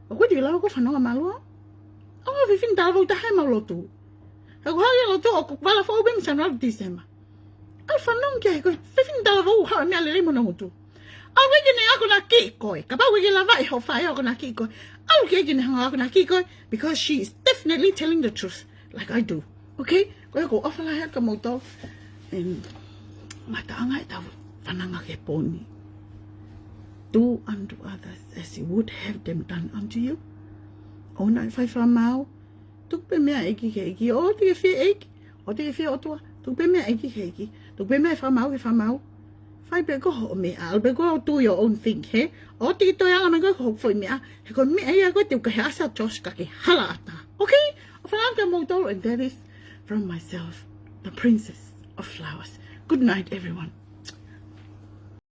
ʻOku ʻikai ke lava ʻe koe fanongo mālua. ʻO fefine talavou taha ʻemau lotu. He ko e hā e lotu ʻoku vala foʻou pē mei Sānuali ki Tīsema. ʻAlu fanongo ki ai ko e fefine talavou haʻu e meʻa lelei mo hono ngutu. ʻAlu ke ne akonaki koe. Kapau ʻoku ʻikai ke lava ʻe ho faʻē akonaki koe. ʻAlu ke ne hanga akonaki koe. Because she is definitely telling the truth. Like I do. Okay? Ko ia ʻoku ou ʻofa lahi atu kiate kimoutolu. And ngataʻanga ʻetau fananga ki he pō ni. Do unto others as you would have them done unto you. ʻOua naʻa fai fakamaau. Tuku pē meʻa ʻEiki ki he ʻEiki. ʻOua te ke fie ʻEiki. ʻOua te ke fie ʻOtua. Tuku pē meʻa ʻEiki ki he ʻEiki. Tuku pē meʻa fakamaau ki he fakamaau. ʻAi pē ko hoʻo meʻa, ʻalu pē ko ē ʻo do your own thing, hē? ʻOua te ke toe ala mai ko ē ko hoku foʻi meʻa, he ko e meʻa ia ko ē te u kaihaʻasi ʻa Josh ka ke hala ʻatā. Okay? ʻOfa atu kia moutolu, and that is from myself, the Princess of Flowers. Good night, everyone.